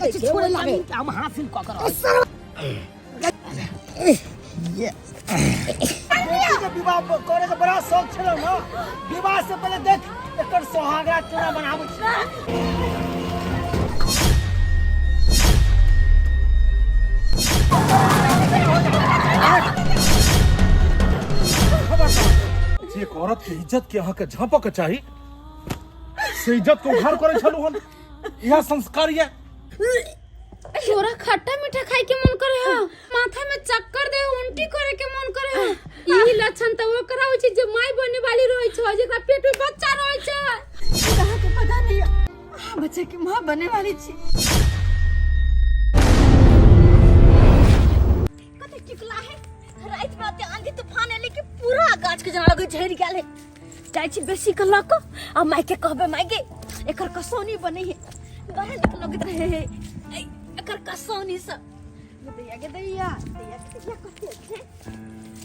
दै छै छोड़े लागे। जमीन के हम हासिल कऽ के रहब। ये बेटी के विवाह करे के बड़ा शौक छलो ना विवाह से पहले देख एकर सोहागरा केना बनाबै छै। जे एक औरत के इज्जत के अहाँके झाँपऽ के चाही से इज्जत के उघार करै छलहुँ हन, इएह संस्कार यऽ। तोरा खट्टा मीठा खाए के मन करे है, माथा में चक्कर दे, उल्टी करे के मन करे है। ई लक्षण त ओकरा होइ छै जे माय बने वाली रहै छै, जेकरा पेट में बच्चा रहै छै। अहाँ के पता नहीं है, अहाँ बच्चा के माँ बने वाली छी। कते टिकला है। राति में आते आंधी तूफान एले कि पूरा गाछ के जना लगे झड़ि गेल है। जाइ छी बेसी के लऽ कऽ आ माय के कहबै, माय गे, एकर कसौनी बनै है, बड़ा नीक लगैत रहे है एकर कसौनी से। दैया के दैया, दैया के दैया, कते छै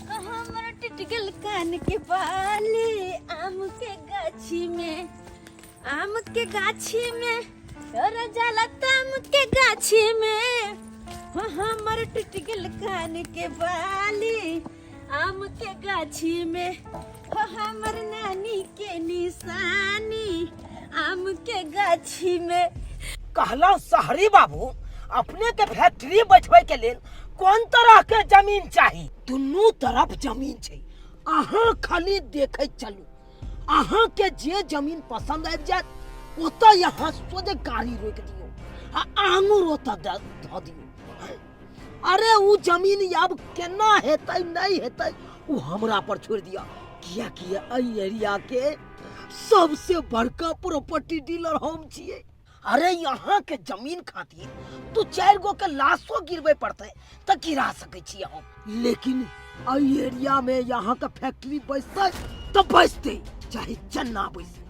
हमर टूट गेल कान के बाली आम के गाछी में, आम के गाछी में तोरा जाला ताम के गाछी में। हाँ, हमर टूट गेल कान के बाली आम के गाछी में। हो हमर नानी के निशानी आम के गाछी में। कहलहुँ शहरी बाबू, अपने के फैक्ट्री बैठबै के लेल कोन तरह के जमीन चाही? दुनू तरफ जमीन छै, अहाँ खाली देखैत चलू। अहाँ के जे जमीन पसंद आबि जायत ओतऽ यहाँ सोझे गाड़ी रोकि दियौ आ आंगुर ओतऽ धऽ दियौ। अरे उ जमीन आब केना हेतै नहि हेतै उ हमरा पर छोड़ि दिअ, कियाकि एहि एरिया के सबसे बड़का प्रॉपर्टी डीलर हम छियै। अरे यहाँ के जमीन खातिर तू 4 गो के लाशो गिरबे पड़तै तऽ गिरा सकै छियै हम, लेकिन एहि एरिया में यहाँ के फैक्ट्री बैसतै तऽ बैसतै, चाहे चन्ना बैसतै।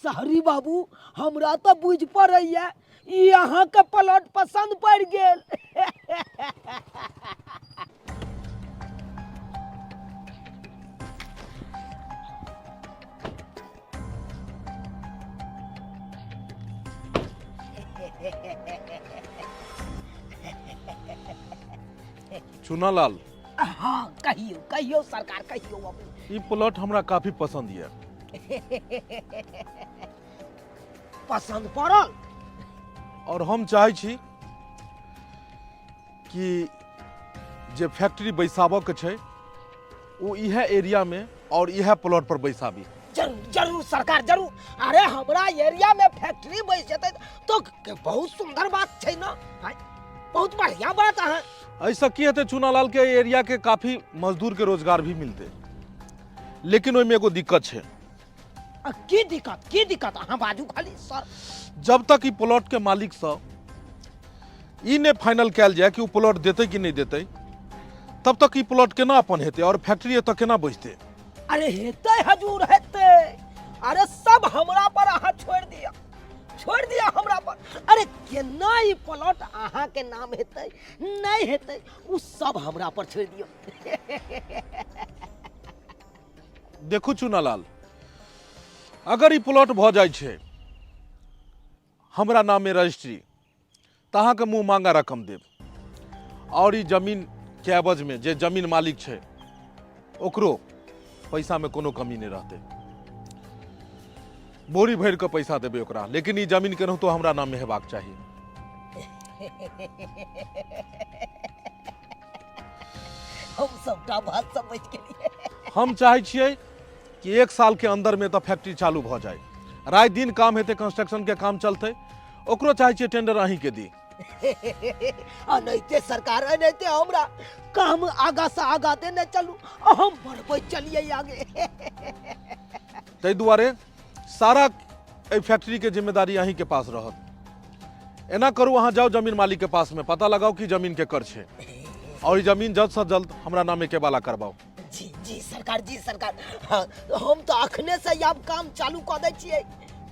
शहरी बाबू, हमरा तऽ बुझि पड़ैया ई अहाँके प्लॉट पसंद पड़ि गेल। चुनालाल। हाँ, कहियो कहियो सरकार, कहियो बाबू। ई प्लॉट हमरा काफी पसंद यऽ। पसंद पड़ल? और हम चाहै छी कि जे फैक्ट्री बैसाबऽ के छै ओ इएह एरिया में और इएह प्लॉट पर बैसाबी। जरूर जरूर सरकार जरूर। अरे हमरा एरिया में फैक्ट्री बैस जेतै तो बहुत सुंदर बात छै ना, आँय, बहुत बढ़िया बात। अहाँ एहिसँ की हेतै चुनालाल के एरिया के काफी मजदूर के रोजगार भी मिलतै, लेकिन ओहिमे एगो दिक्कत छै। आ, की दिक्कत, की दिक्कत? अहाँ बाजू खाली सर। जब तक ई प्लॉट के मालिक सँ ई नहि फाइनल कयल जाय कि ओ प्लॉट देतै कि नहि देतै, तब तक ई प्लॉट केना अपन हेतै और फैक्ट्री एतऽ केना बैसतै? अरे हेतै हजूर, हेतै। अरे सब हमरा पर अहाँ छोड़ि दिअ, छोड़ि दिअ हमरा पर। अरे केना ई प्लॉट अहाँ के नाम हेतै नहि हेतै ओ सब हमरा पर छोड़ि दिअ। देखू चुनालाल, अगर ई प्लॉट भऽ जाइ छै हमरा नाम में रजिस्ट्री तऽ अहाँके मुँह मांगा रकम देब, और ई जमीन के एवज में जे जमीन मालिक छै ओकरो पैसा में कोनो कमी नहि रहतै, बोरी भरि कऽ पैसा देबै ओकरा, लेकिन ई जमीन केनाहितो हमरा नाम में हेबाक चाही। हम सबटा बात समझ गेलियै। हम चाहै छियै कि 1 साल के अंदर में तऽ फैक्ट्री चालू भऽ जाय, राति दिन काम हेतै, कंस्ट्रक्शन के काम चलतै, ओकरो चाहै छियै टेंडर अहीं के दी। अनैते सरकार, अनैते हमरा काम आगा से आगा देने चलू, हम बढ़बै चलिए आगे। ताहि दुआरे सारा एहि फैक्ट्री के जिम्मेदारी अहीं के पास रहत। एना करू, अहाँ जाउ जमीन मालिक के पास में, पता लगाउ कि जमीन के कर छै और ई जमीन जल्द से जल्द हमरा नामे के वाला करबाउ। जी जी सरकार, जी सरकार। हाँ, हम तो अखने से आब काम चालू कऽ दै छियै,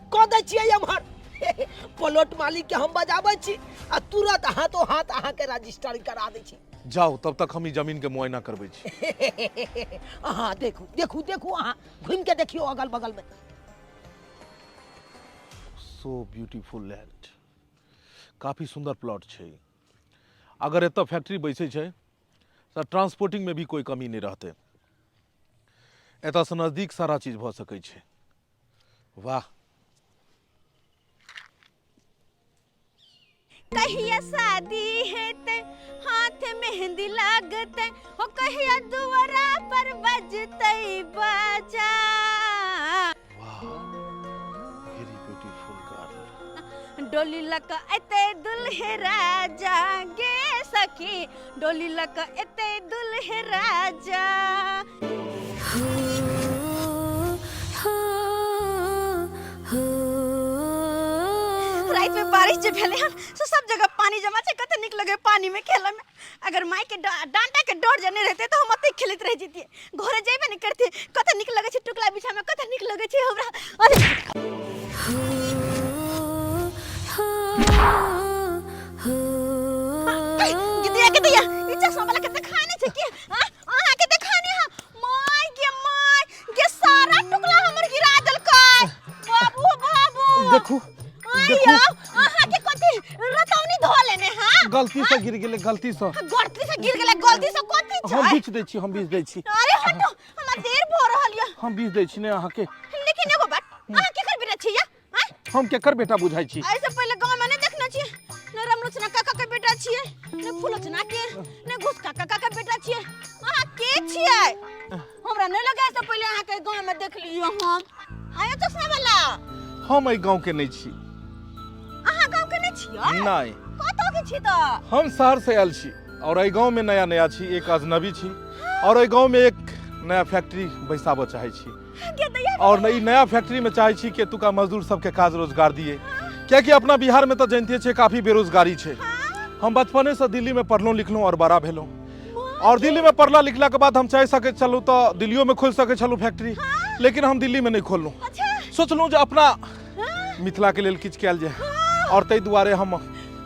कऽ दै छियै। एम्हर प्लॉट मालिक के हम बजाबै छी आ तुरंत हाथों हाथ अहाँके रजिस्टर करा दै छी। जाउ, तब तक हम ई जमीन के मुआयना करबै छी। अहाँ देखू देखू देखू, अहाँ घुमि के देखियौ अगल बगल में। So beautiful land. काफी सुंदर प्लॉट छै। अगर एतऽ फैक्ट्री बैसै छै तऽ ट्रांसपोर्टिंगमे भी कोइ कमी नहि रहतै। एतऽसँ नजदीक सारा चीज भऽ सकै छै। वाह। कहिया शादी हेतै, हाथ मेहंदी लागतै, हो कहिया दुआरा पर बजतै बाजा। वाह, वेरी ब्यूटीफुल गर्ल। डोली लक एते दुल्हे राजा गे सखी, डोली लक एते दुल्हे राजा। रात में बारिश जे भेलै हन से सब जगह पानी जमा छै, कते नीक लगे पानी में खेले में। अगर माय के डांटा के डर जे नहीं रहते तो हम ओतै खेलैत रह जैतियै, घरे जेबे नहीं करतियै। कते नीक लगे छै टुकला बिछा में, कते नीक लगे छै हमरा। अरे गिदिया गिदिया, ई चश्मा वाला के देखा नहीं छै की? हाँ? अहाँ के देखा नहीं है? My गे my गे, सारा टुकला हमर गिरा देलकै। बाबू बाबू देखू देखू, अहाँ के कथी रतौनी धो लेने? हां, गलती से गिर गेलै, गलती से। गलती से गिर गेलै? गलती से कथी छै? हम बीच दै छी, हम बीच दै छी। अरे हटो, हमरा देर भ रहल ये। हम बीच दै छी ने अहाँके। लेकिन एगो बात, अहाँ केकर बेटा छी या? हम केकर बेटा बुझाइ छी? ऐसे पहले गांव में नहीं देखने छियै, ने रामलोचना काका के बेटा छियै, ने फूलोचना के, ने घुसका काका के बेटा छियै। अहाँ के छियै? हमरा नहीं लगे ऐसे पहले अहाँ के गांव में देख लियो हम। आयो चश्मा वाला, हम एहि गांव के नहीं छी। अहाँ गांव के नहीं छियै? नहीं। कतौ के छी तऽ? हम शहर से आयल छी और एहि गांव में नया नया छी, एक अजनबी छी और एहि गांव में एक नया फैक्ट्री बैसाबऽ चाहै छी और ई नया फैक्ट्री में चाहै छी कि एतुका मजदूर सबके काज रोजगार दिए, कियाकि अपना बिहार में तऽ जनिते छियै काफी बेरोजगारी छै। हम बचपने से दिल्ली में पढ़लहुँ लिखलहुँ और बड़ा भेलहुँ और दिल्ली में पढ़ला लिखला के बाद हम चाहि सकै छलहुँ तऽ दिल्लियो में खोलि सकै छलहुँ फैक्ट्री, लेकिन हम दिल्ली में नहि खोललहुँ। सोचलहुँ जे अपना मिथिला के लेल किछु कयल जाय और ताहि दुआरे हम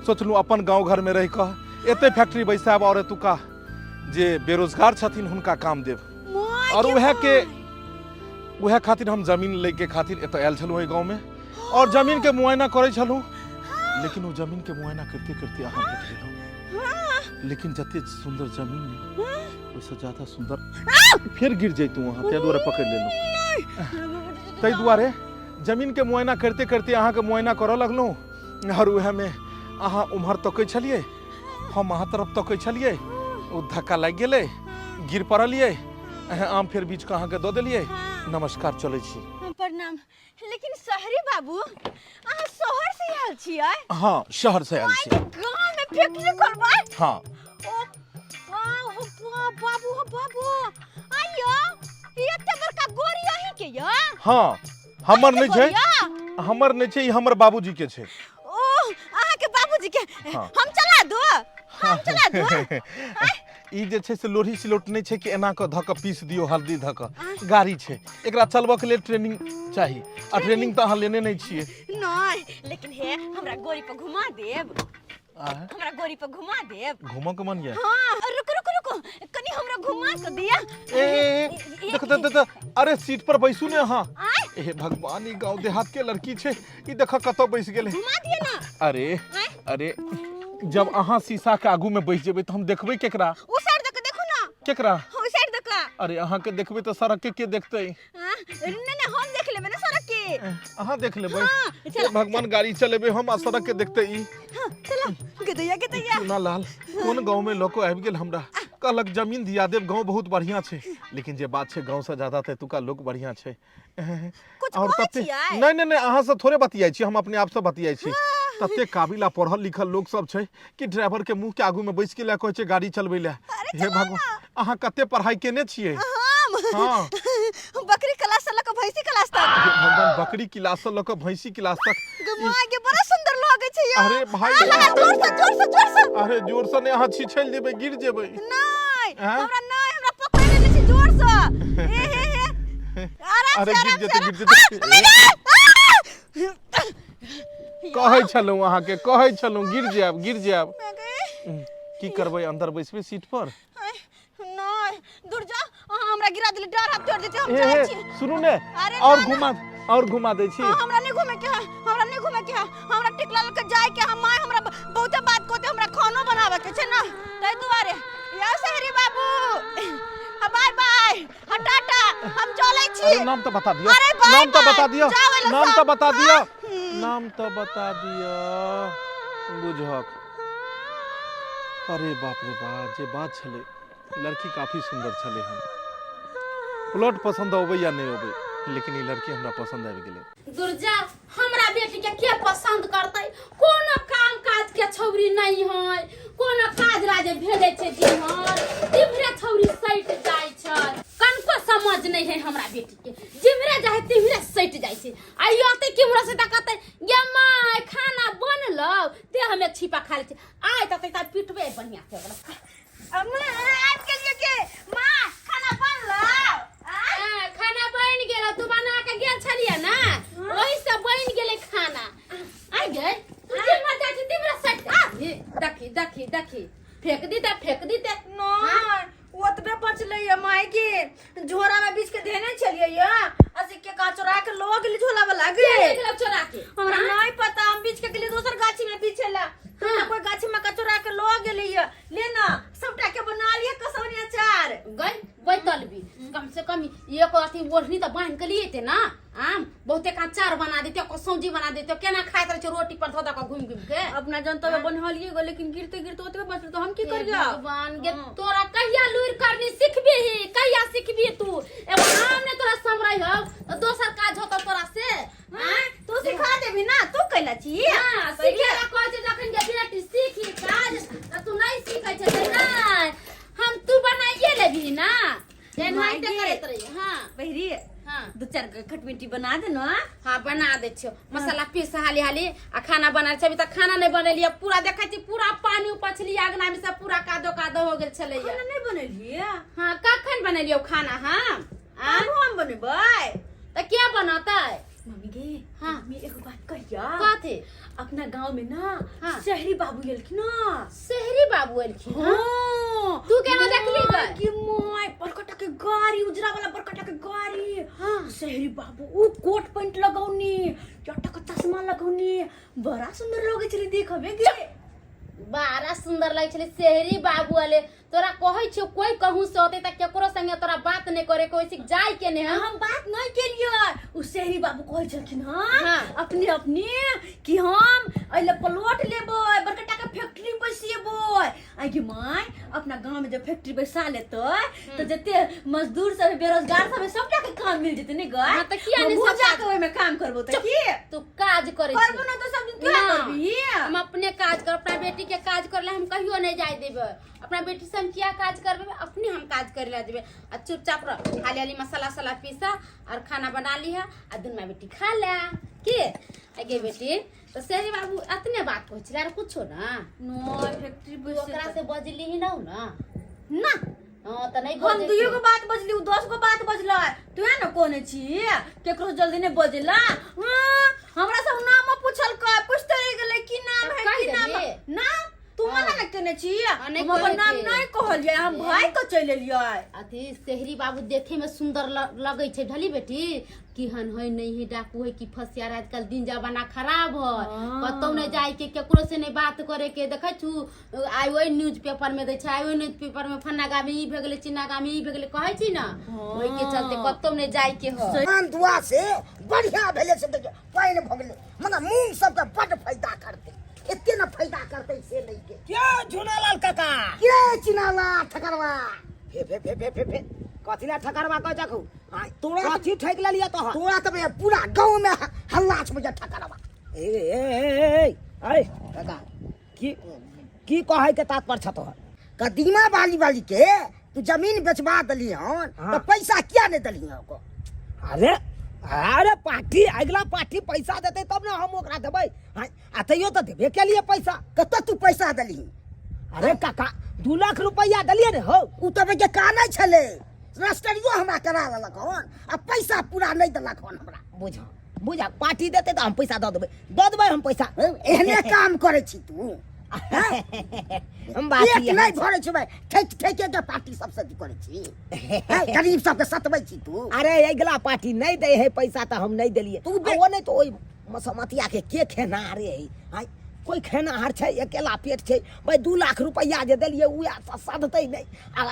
सोचलहुँ अपन गाँव घर में रहि कऽ एतै फैक्ट्री बैसायब और एतुका जे बेरोजगार छथिन हुनका काम देब और उएह के उएह खातिर हम जमीन लै के खातिर एतऽ आयल छलहुँ एहि गाँवमे और जमीन के मुआयना करै छलहुँ, लेकिन ओ जमीन के मुआयना करिते करिते अहाँ भेट गेलहुँ। लेकिन जते सुंदर जमीन है ओहिसँ ज्यादा सुंदर फेर गिर जैतहुँ अहाँ, ताहि दुआरे पकड़ि लेलहुँ। ताहि दुआरे जमीन के मुआयना करिते करिते अहाँके मुआयना करऽ लगलहुँ और उएहमे अहाँ उम्हर तकै छलियै, हम अहाँ तरफ तकै छलियै, ओ धक्का लागि गेलै, गिर पड़लियै। आम फेर बीच कऽ अहाँके दऽ देलियै। नमस्कार, चलै छी। प्रणाम। लेकिन शहरी बाबू, अहाँ शहर से आयल छियै? हाँ, शहर से आयल छी। गाँव में फैक्ट्री खोलबै? हाँ। ओ बाबू बाबू बाबू, आइयो ई एते बड़का गोरी अहीं के या? हाँ, हमर नहि छै, हमर नहि छै, ई हमर बाबूजी के छै। ओ अहाँ के बाबूजी के? हाँ। हम चला दो, हम चला दो। ई जे छै से लोढ़ी सिलौट नहि छै कि एना कऽ धऽ कऽ पीस दियौ हल्दी धऽ कऽ। गाड़ी छै, एकरा चलबऽ के लेल ट्रेनिंग चाही आ ट्रेनिंग तऽ अहाँ लेने नहि छियै। नहि, लेकिन हे, हमरा गोरी पर घुमा देब? हमरा गोरी पर घुमा देब? घूमऽ के मन ये? हाँ। रुको रुको रुको, कनी हमरा घुमा के दिया। ए देख देख देख, अरे सीट पर बैसू ने अहाँ। हे भगवान, ई गांव देहात के लड़की छै, ई देख कतऽ बैस गेलै। घुमा दिया ना। अरे अरे, जब अहाँ शीशा के आगू में बैस जेबै तऽ हम देखबै केकरा? ओ साइड देख, देखू ना। केकरा? ओ साइड देख। अरे अहाँ के देखबै तऽ सड़क के के देखतै? नहीं नहीं, हम देख लेबै ना सड़क के। अहाँ देख लेबै? हाँ, भगवान, गाड़ी चलेबै हम आ सड़क के देखतै ई। हाँ, चलो गदैया गदैया। चूना लाल कोन गांव में लऽ कऽ आबि गेल हमरा। कहलक जमीन दिया देब, गांव बहुत बढ़िया छै, लेकिन जे बात छै गांव से ज्यादा तऽ एतुका लोक बढ़िया छै। कुछ और कहै तते छियै? नहीं नहीं नहीं, अहाँ से थोड़े बतियाइ छी, हम अपने आप से बतियाइ छी। तते काबिल आ पढ़ल लिखल लोक सब छै कि ड्राइवर के मुंह के आगू में बैस के लए कहै छै गाड़ी चलबै लए। हे भगवान, अहाँ कते पढ़ाई केने छियै? हम? हाँ। बकरी क्लास से लऽ कऽ भैंसी क्लास तक। हे भगवान, बकरी क्लास से लऽ कऽ भैंसी क्लास तक। गे माय गे, बड़ा सुंदर लगै छै यार। अरे भाई। आहा, जोर से जोर से जोर से। अरे जोर से नहीं, अहाँ छिछल जेबै, गिर जेबै। नहीं। आँय? हमरा नहीं, हमरा पकड़ लेने छै जोर से। हे हे हे, आराम अरे से, गिर आराम से, जेतै, आराम। गिर जेतै। आ, मैया! आ! कहै छलहुँ अहाँके, कहै छलहुँ गिर जायब, गिर जायब। मैं गई। की करबै, अंदर बैसबै सीट पर? नहीं, दूर जा, अहाँ हमरा गिरा देली, डर हाथ तोड़ देते। हम ए जाइ हे छी। सुनू ने। अरे और ना, ना। घुमा, और घुमा दै छी। हाँ, हमरा नहीं घूमे के है, हमरा नहीं घूमे के है, हमरा टिकला लके जाए के है। माय हमरा बहुते बात कहते, हमरा खानो बनावे के छै ना, ताहि दुआरे। यौ शहरी बाबू, हाँ, बाय बाय, हाँ टाटा, हम चलै छी। अरे नाम तो बता दियो। अरे बाय नाम तो बाय, बता दियो। जाओ एलो नाम तो सब। बता दियो। हाँ? नाम तो बता दियो बुझक। अरे बाप रे बाप, जे बात छलै, लड़की काफी सुंदर छलै। हम प्लॉट पसंद अबै या नहि अबै, लेकिन ई लड़की हमरा पसंद आबि गेलै। दुर्जा, हमरा बेटी के के पसंद करतै? कोनो काम काज के छौरी नहीं है, कोनो काज राजे भेजै छै जिम्हर तिम्हरे छौरी सटि जाइ छै। कनको समझ नहीं है हमरा बेटी के, जिम्हरे जाइ तिम्हरे सटि जाइ छै। आ ई अतै किम्हरो से त कहतै, गे माय खाना बनलौ? ते हम एक छिपा खा लै छी। आइ तक त पिटबै बढ़िया से ओकरा। अम्मा, आबि गेलियै के? माँ, खाना बनलौ? हाँ, खाना बनि गेल। तू बना के गेल छलियै ना, ओही से बनि गेलै खाना। आइ गए तू जिम्हर जाइ छी तिम्हरे सटि जाइ। देखी देखी देखी, फेंक दी ते, फेंक दी ते। नहि, ओतबे बचलै ये माय के। झोरा में बीछ के धेने छलियै ये, आ से के का चोरा के लऽ गेलै झोला वाला गे। के ले गेलौ चोरा के? हमरा नहीं पता, हम बीछ के गेलियै दोसर गाछी में बीछे ला, तो कोई गाछी में का चोरा के लऽ गेलै ये। ले ना, सबटा के बना लिअ कसौनी अचार। गई बैतल भी कम से कम एक अथी ओढ़नी तऽ बान्हि के लिए ना, आम बहुते का अचार बना देते, कसौजी बना देते। केना खाइत रहै छै रोटी पर धऽ धऽ कऽ घुमि घुमि के। अपना जनता में बनहलिए गो, लेकिन गिरते गिरते ओतबे बचल, तो हम की हे करिया? भगवान गे, तोरा कहिया लुरि करनी सिखबीही? कहिया सिखबी तू? एगो आम ने तोरा समरै हौ तऽ दोसर काज होतौ तोरा से? हाँ, तू सिखा देबी ना, तू कैला छी। हाँ, सीखे ला कहै छै जखन के बेटी सीखी काज, तऽ तू नहि सीखै छै तऽ नहि हम तू बनाइए लेबही ना, एनाहिते माय गे। करैत रही। हाँ बहरी। हाँ। दू चार गो खटमिट्टी बना दे ना। हाँ, बना दै छियौ। मसाला पीस हाली हाली आ खाना बना छै। अभी तक खाना नहि बनेलियै। पूरा देखै छी, पूरा पानी उपछलियै अगना में, सब पूरा कादो कादो हो गेल छलैया। खाना नहीं बनेलियै? हाँ, कखन बनेलियौ खाना हम? आब हम बनेबै। तऽ के बनतै? मम्मी गे। हाँ। मम्मी, एगो बात कहिया? कथी? अपना गांव में ना हाँ। शहरी बाबू एलखिन ना। शहरी बाबू एलखिन? हाँ। तू केना देखली गै? की my, बड़का के गाड़ी, उजरा वाला बड़का के गाड़ी। हाँ। शहरी बाबू उ कोट पैंट लगौनी, चटा के चश्मा लगौनी, बड़ा सुंदर लगै छलै देखबे गे। बड़ा सुंदर लगै छलै शहरी बाबू वाले। तोरा कहै छियौ, कोई कहूँ से होतै तऽ केकरो संगे तोरा बात नहि करे के, ओइसे जाय के नहि। हम बात नहीं केलियै, उ शहरी बाबू कहै छलखिन हँ हाँ। अपने अपने कि हम एहिले प्लॉट लेबै, बड़का टा के फैक्ट्री बैसेबै। आइ गे my, अपना गाँव में जब फैक्ट्री बैसा लेतै तऽ जते मजदूर सब है, बेरोजगार सब है, सबटा के काम मिल जेतै ने गै? हाँ, तऽ किया नहि हमहूँ सबटा? जाके ओहिमे काम करबो तऽ की? तू काज करै छी। करबो ना तऽ सब दिन क्या ना, करबी? हम अपने काज कर, अपना बेटी के काज करे ला हम कहियो नहीं जाय देबै। अपना बेटी से हम किया काज करबे? अपने हम काज करे ला देबै। आ चुपचाप रह, हाली हाली मसाला वसाला पीसा और खाना बना लिहा आ दुनू बेटी खा ले। के आगे बेटी, तो शहरी बाबू अतने बात कहै छलै, आर कुछो ना? नो, फैक्ट्री तू ओकरा से बजली ही ना ना? ना। हाँ, तऽ नहीं हम बजै दुइयो छै। गो बात बजली, उ 10 गो बात बजलै। तू है ना कोने छी, केकरो से जल्दी नहीं बजला। हाँ, हमरा सब नाम पूछलकै, पूछते रह गेलै की नाम तऽ है, कहि की नाम है। देलियै? ना, तू मना ना केने छी। हाँ, नहि हम अपन कहै नाम छै। नहीं कहलियै, हम भाग के चलि एलियै। अथी शहरी बाबू देखे में सुंदर लगै छै ढली बेटी, केहन है नहीं है, डाकू है कि फसियार। आजकल दिन जमाना खराब है। हाँ। कतौ नहीं जाय के, केकरो से नहीं बात करे के। देखै छु, आइ ओहि न्यूज पेपर में दै छै, आइ ओहि न्यूज पेपर में फन्ना गामी ई भे गेलै, चिन्ना गामी ई भे गेलै, कहै छी ना, ओहि के चलते कतौ नहीं जाय के है। भगवान दुआ से बढ़िया भेलै से देखियौ पानि भऽ गेलै, मने मूंग सबके बड्ड फायदा करतै, एते ने फायदा करतै से नहि के। के झुनालाल काका? के चिनाला ठकरवा? फे फे फे फे फे फे, कथी ला ठकरवा कह जाकू? आ, तोरा कथी ठकि लेलियै तोहर? तोरा तऽ भैया पूरा गाँव में हल्ला छै भैया ठकरवा। ए ए ए ए ए ए काका, की की कहै के तात्पर्य छ तोहर? कदीमा वाली वाली के तू जमीन बेचवा देली हन। हाँ। तऽ पैसा किया नहि देली हन ओको? अरे अरे, पार्टी अगला पार्टी पैसा देतै तब ने हम ओकरा देबै। हाँ, आ तैयो तऽ देबे केलियै पैसा। कतऽ तू पैसा देली? अरे काका, 2 लाख रुपैआ देलियै ने हौ। उ तऽ बेटे कानै छलै, रजिस्ट्रियो हमरा करा लेलक हन आ पैसा पूरा नहि देलक हन हमरा। बुझ बुझ, पार्टी देतै तऽ हम पैसा दऽ देबै, दऽ देबै हम पैसा। एहने काम करै छी तू? हम बात पेट इएह नहि छै। भरै छै भाइ, ठकि ठकि के पार्टी सबसँ तू करै छी हैं? गरीब सबके सतबै छी तू। अरे अगिला पार्टी नहि दै है पैसा तऽ हम नहि देलियै। तू आ ओ नहि तऽ ओहि मसमतिया के के खेनाहारे है आँय कोइ खेनाहार छै अकेला पेट छै भाय 2 लाख रुपैआ जे देलियै उएह तऽ सधतै नहि आ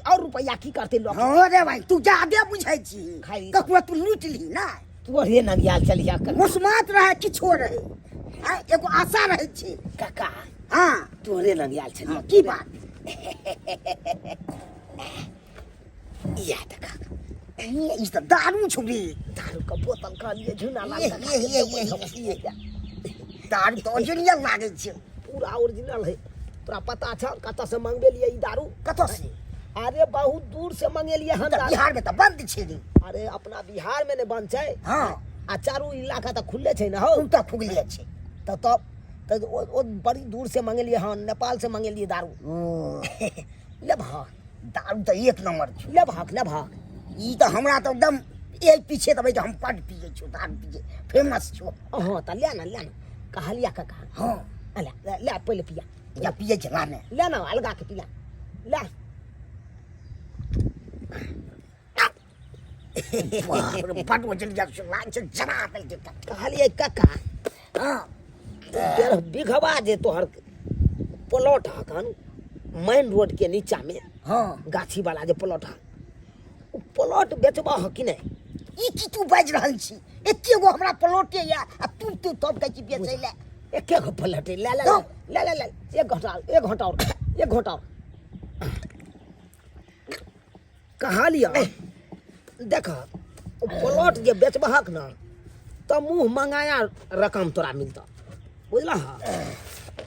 आओर रुपैआ की करतै लोक। हँ रे भाई, तू जादे बुझै छी। खाइ। ककरो तू लूटि ली ना। तोरे नंगियाल चलिया। मुसमात रहे, किछो रहे, आँय, एगो आशा रहै छै। काका। हँ। तोरे नंगियाल चलिया। हँ, की बात? इएह देखा। ई तऽ दारू छौ रे। दारू के बोतल कहलियै झुना लाल। ये, ये, ये, ये, ये। दारू तऽ ओरिजिनल लागै छै। पूरा ओरिजिनल है। तोरा पता छौ कतऽ से मंगबेलियै ई दारू? कतऽ से? अरे बहुत दूर से मंगेलियै हम तऽ दारू। बिहार में तऽ बंद छै रे। अरे अपना बिहार में ने बंद छै। हँ। आ चारू इलाका तऽ खुलले छै ने हौ। ओ तऽ खुगले छै। तऽ तब तऽ ओ बड़ी दूर से मंगेलियै हन, नेपाल से मंगेलियै दारू। ओ लेबहक? दारू तऽ एक नंबर छै। लेबहक, लेबहक? ई तऽ हमरा तऽ एकदम एक पीछे देबै तऽ हम बड पियै छियौ दारू, पियै फेमस छौ। हँ तऽ ले ने, ले ने। कहलिया काका। हँ। ले ले, ले पहिले पिया। या पियै छै, ला ने। ले ने, अलगा के पिया ले। बाप रे, बड वजन लागै छै, जरा देलकै तऽ। कहलियै काका। हँ। 1.5 बीघवा जे तोहर प्लॉट हकन मेन रोड के नीचा में, हँ। गाछी वाला जे प्लॉट है, ओ प्लॉट बेचबह ह कि नहि? ई की तू बाजि रहल छी? एके गो हमरा प्लॉटे यऽ आ तू तू तब कहै छी बेचै लए। एके गो प्लॉट है, ले ले ले। ले ले ले, एक घंटा, एक घंटा और, एक घंटा और। कहा लिया देख, ओ प्लॉट जे बेचबहक ने तऽ मुँह मंगाया रकम तोरा मिलतऽ, बुझलह?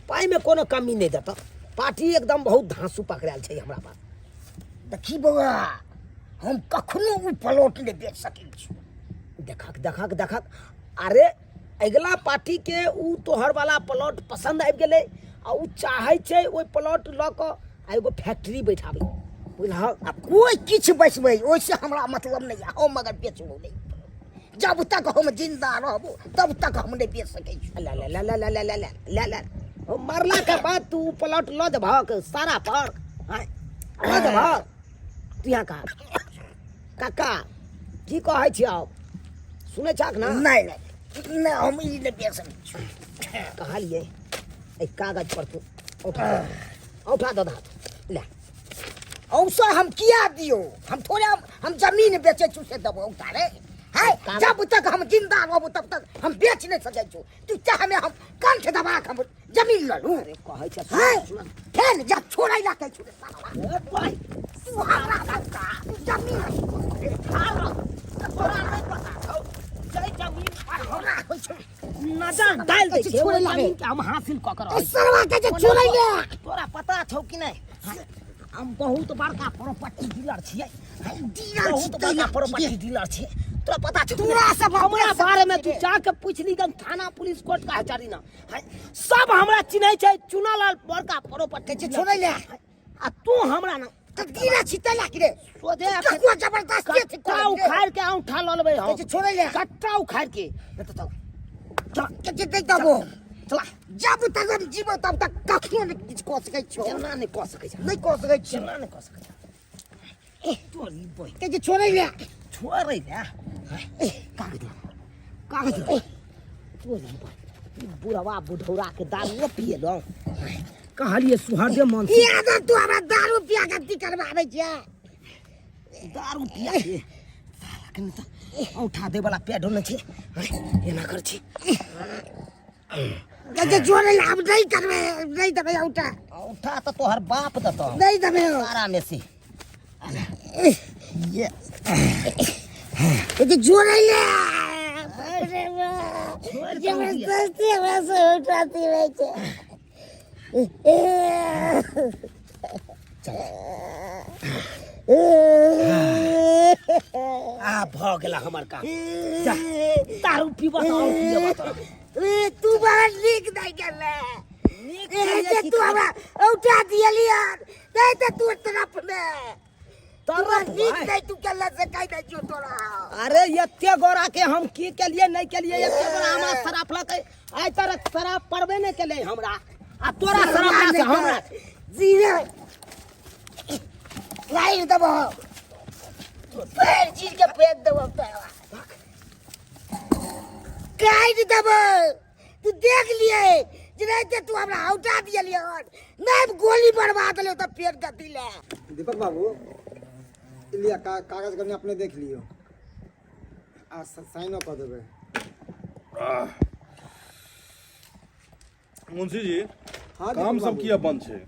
पाइमे कोनो कमी नहि देतऽ। पार्टी एकदम बहुत धाँसू पकड़ायल छै हमरा पास। देखी बौआ, हम कखनो ओ प्लॉट नहि बेच सकै छी। देखक, देखक, देखक। अरे अगिला पार्टीके उ तोहर वाला प्लॉट पसन्द आबि गेलै आ उ चाहै छै ओहि प्लॉट लऽ कऽ आ एगो फैक्ट्री बैठाबै, बुझलहक? आ कोइ किछु बैसबै ओहिसँ हमरा मतलब नहि यऽ, हम मगर बेचबो नहि। जब तक हम जिंदा रहबो तब तक हम नहि बेच सकै छी। ले ले ले ले ले ले ले ले ले ले। ओ मरला के बाद तू उ प्लॉट लऽ जेबहक सारा पर आँय, लऽ जेबहक तू? यहाँ कहा काका, की कहै छियौ, सुनै छहक ने? नहि नहि नहि, हम ई नहि बेच सकै छी। कहलियै एहि कागज पर तू उठा दे, उठा दे हाथ, ले। औसा हम किया दियौ? हम थोड़े हम जमीन बेचै छी से देबो उतारे है? जब तक हम जिंदा रहबो तब तक हम बेच नहि सकै छी। तू चाहमे हम कंठ दबा के हम जमीन लऽ लू। अरे कहै छै। है। सुन। फेर जब छोड़ै ला कहै छी रे साला। ए भाई। तू हमरा धक्का तू जमीन तोरा नहि पता छौ, जै जमीन पर हमरा होइ छै नजर डालि दै छै छोड़ै ओहि लागे। जमीन के हम हासिल कऽ के रहै ए सरवा के जे छोड़ै ले। तोरा पता छौ कि नहि, हम बहुत बड़का प्रॉपर्टी डीलर छियै। डीलर बहुत छी बड़का तैला प्रॉपर्टी डीलर छियै, तोरा पता छौ कि तोरा नहि? सब हमरा बारे में तू जाके पूछ ली गन थाना पुलिस कोर्ट का हचारी ना है, सब हमरा चिन्है छै, चुनालाल बड़का प्रॉपर्टी कहै छै छोड़ै ले। आ तू हमरा ना तऽ डीलर छी तैला कि रे? सोझे ककरो जबरदस्ती अथी कट्टा करै छै। उखाड़ के औंठा लऽ लेबै हम। कहै छै छोड़ै ले। कट्टा उखाड़ के नहीं तऽ चल। कहै छै नहि देबो। चला। जब तक हम जीबो तब तक कखनो नहि किछु कऽ सकै छियौ। केना नहि कऽ सकै छै? नहि कऽ सकै छियौ। केना नहि कऽ सकै छै? ए तोरी बहिन। कहै छै छोड़ै ले। छोड़ै ले। कागज दे, कागज दे। तोरी बहिन, ई बुढ़वा बुढ़ौरा के दारुओ पिएलहुँ। कहलिए सुहरदे मन से। ई आदत तू हमरा दारू पिया के अथी करबाबै छियै। दारू पिया के साला के नहि तऽ औंठा दै वाला पेडो नहि छै। एना कर छी। कहै छै छोड़ै ले, आब नहि करबै, नहि देबै औंठा। औंठा तऽ तोहर बाप देतौ। नहि देबै। सारा में से ये। कहै छै छोड़ै ले। जबरदस्ती हमरा से औंठा दिबै छै। आ भऽ गेला हमर काम। जा, दारू पीबऽ तऽ आओर पियबऽ तोरा। ए, तू बड़ा नीक नहि गेले। नीक ए, केलियै जे की तू हमरा औंठा दियली यार, नहीं तऽ तू तरफ में तू तरफ नीक भाई। नहीं तू केला से कहि दै छियौ तोरा। अरे एते गोरा के हम की केलिए नहीं केलिए, एते गोरा हमरा शराब लकै आइ तक शराब पड़बे नहीं केले हमरा आ तोरा शराब से हमरा जीरे लाइव देबो, पैर चीर के फेंक देबो तोरा। काटि देबै। तू देख लिए जे तू हमरा हौटा दियलियै हन, नहि गोली मरवा देलियौ तऽ फेर गति ले। दीपक बाबू, ई लिअ कागज कनि अपने देख लियौ आ साइनो कऽ देबै। मुंशी जी। हाँ, काम दीपक सब बाबू। किया बंद छै?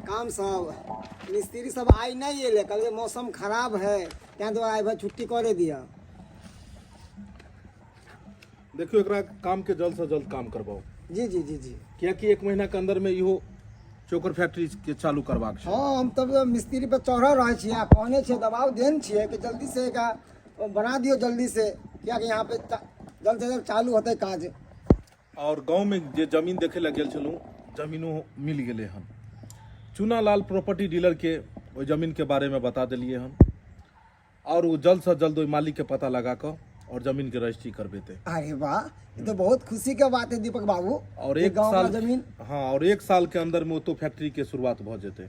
काम सब मिस्त्री सब आइ नहि एलै, कहलकै मौसम खराब है, ताहि दुआरे आइ भरि छुट्टी करे दिअ। देखियौ, एकरा काम के जल्द से जल्द काम करबाउ। जी जी जी जी। कियाकि एक महीना के अंदर में इहो चोकर फैक्ट्री के चालू करबाक छै। हाँ, हम तब मिस्त्री पर चढ़ल रहै छियै आ कहने छियै, दबाव देन छियै कि जल्दी से एकरा बना दियौ जल्दी से, कियाकि यहाँ पे जल्द से जल्द चालू होतै काज। और गाँव में जे जमीन देखे लए गेल छलहुँ, जमीनो मिल गेलै हन। चूनालाल प्रॉपर्टी डीलर के ओहि जमीन के बारे में बता देलियै हन और ओ जल्द से जल्द ओहि मालिक के पता लगा कऽ और जमीन के रजिस्ट्री करबेतै। अरे वाह, ये तो बहुत खुशी के बात है दीपक बाबू। और ये एक गाँव साल का जमीन। हाँ, और एक साल के अंदर में ओतो फैक्ट्री के शुरुआत भऽ जेतै।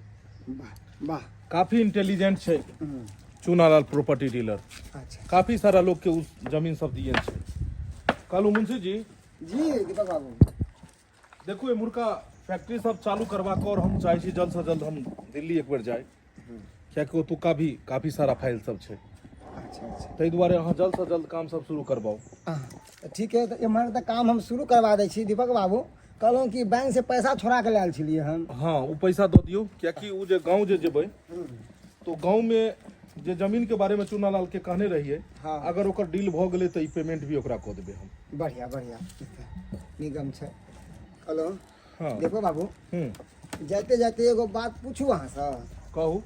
वाह वाह। काफी इंटेलिजेंट छै चूनालाल प्रॉपर्टी डीलर। अच्छा। काफी सारा लोग के उस जमीन सब दिए छै। कहलू मुंशी जी। जी दीपक बाबू। देखू, एम्हुरका फैक्ट्री सब चालू करबाक और हम चाहै छी जल्द से जल्द हम दिल्ली एक बेर जाय, कियाकि ओतुका भी काफी सारा फाइल सब छै। अच्छा अच्छा। ताहि दुआरे अहाँ जल्द से जल्द काम सब शुरू करबाउ। हाँ, तऽ ठीक है, तऽ एम्हर तऽ काम हम शुरू करवा दै छी। दीपक बाबू, कहलहुँ कि बैंक से पैसा छोड़ा के लायल छलियै हम। हाँ, ओ पैसा दऽ दियौ, कियाकि ओ जे गाँव जे जेबै तो गाँव में जे जमीन के बारे में चूनालाल के कहने रहियै, अगर ओकर डील भऽ गेलै तऽ ई पेमेंट भी ओकरा कऽ देबै हम। बढ़िया बढ़िया, निगम छै। कहलहुँ दीपक बाबू, जाते जाते एगो बात पूछू अहाँसँ? कहू।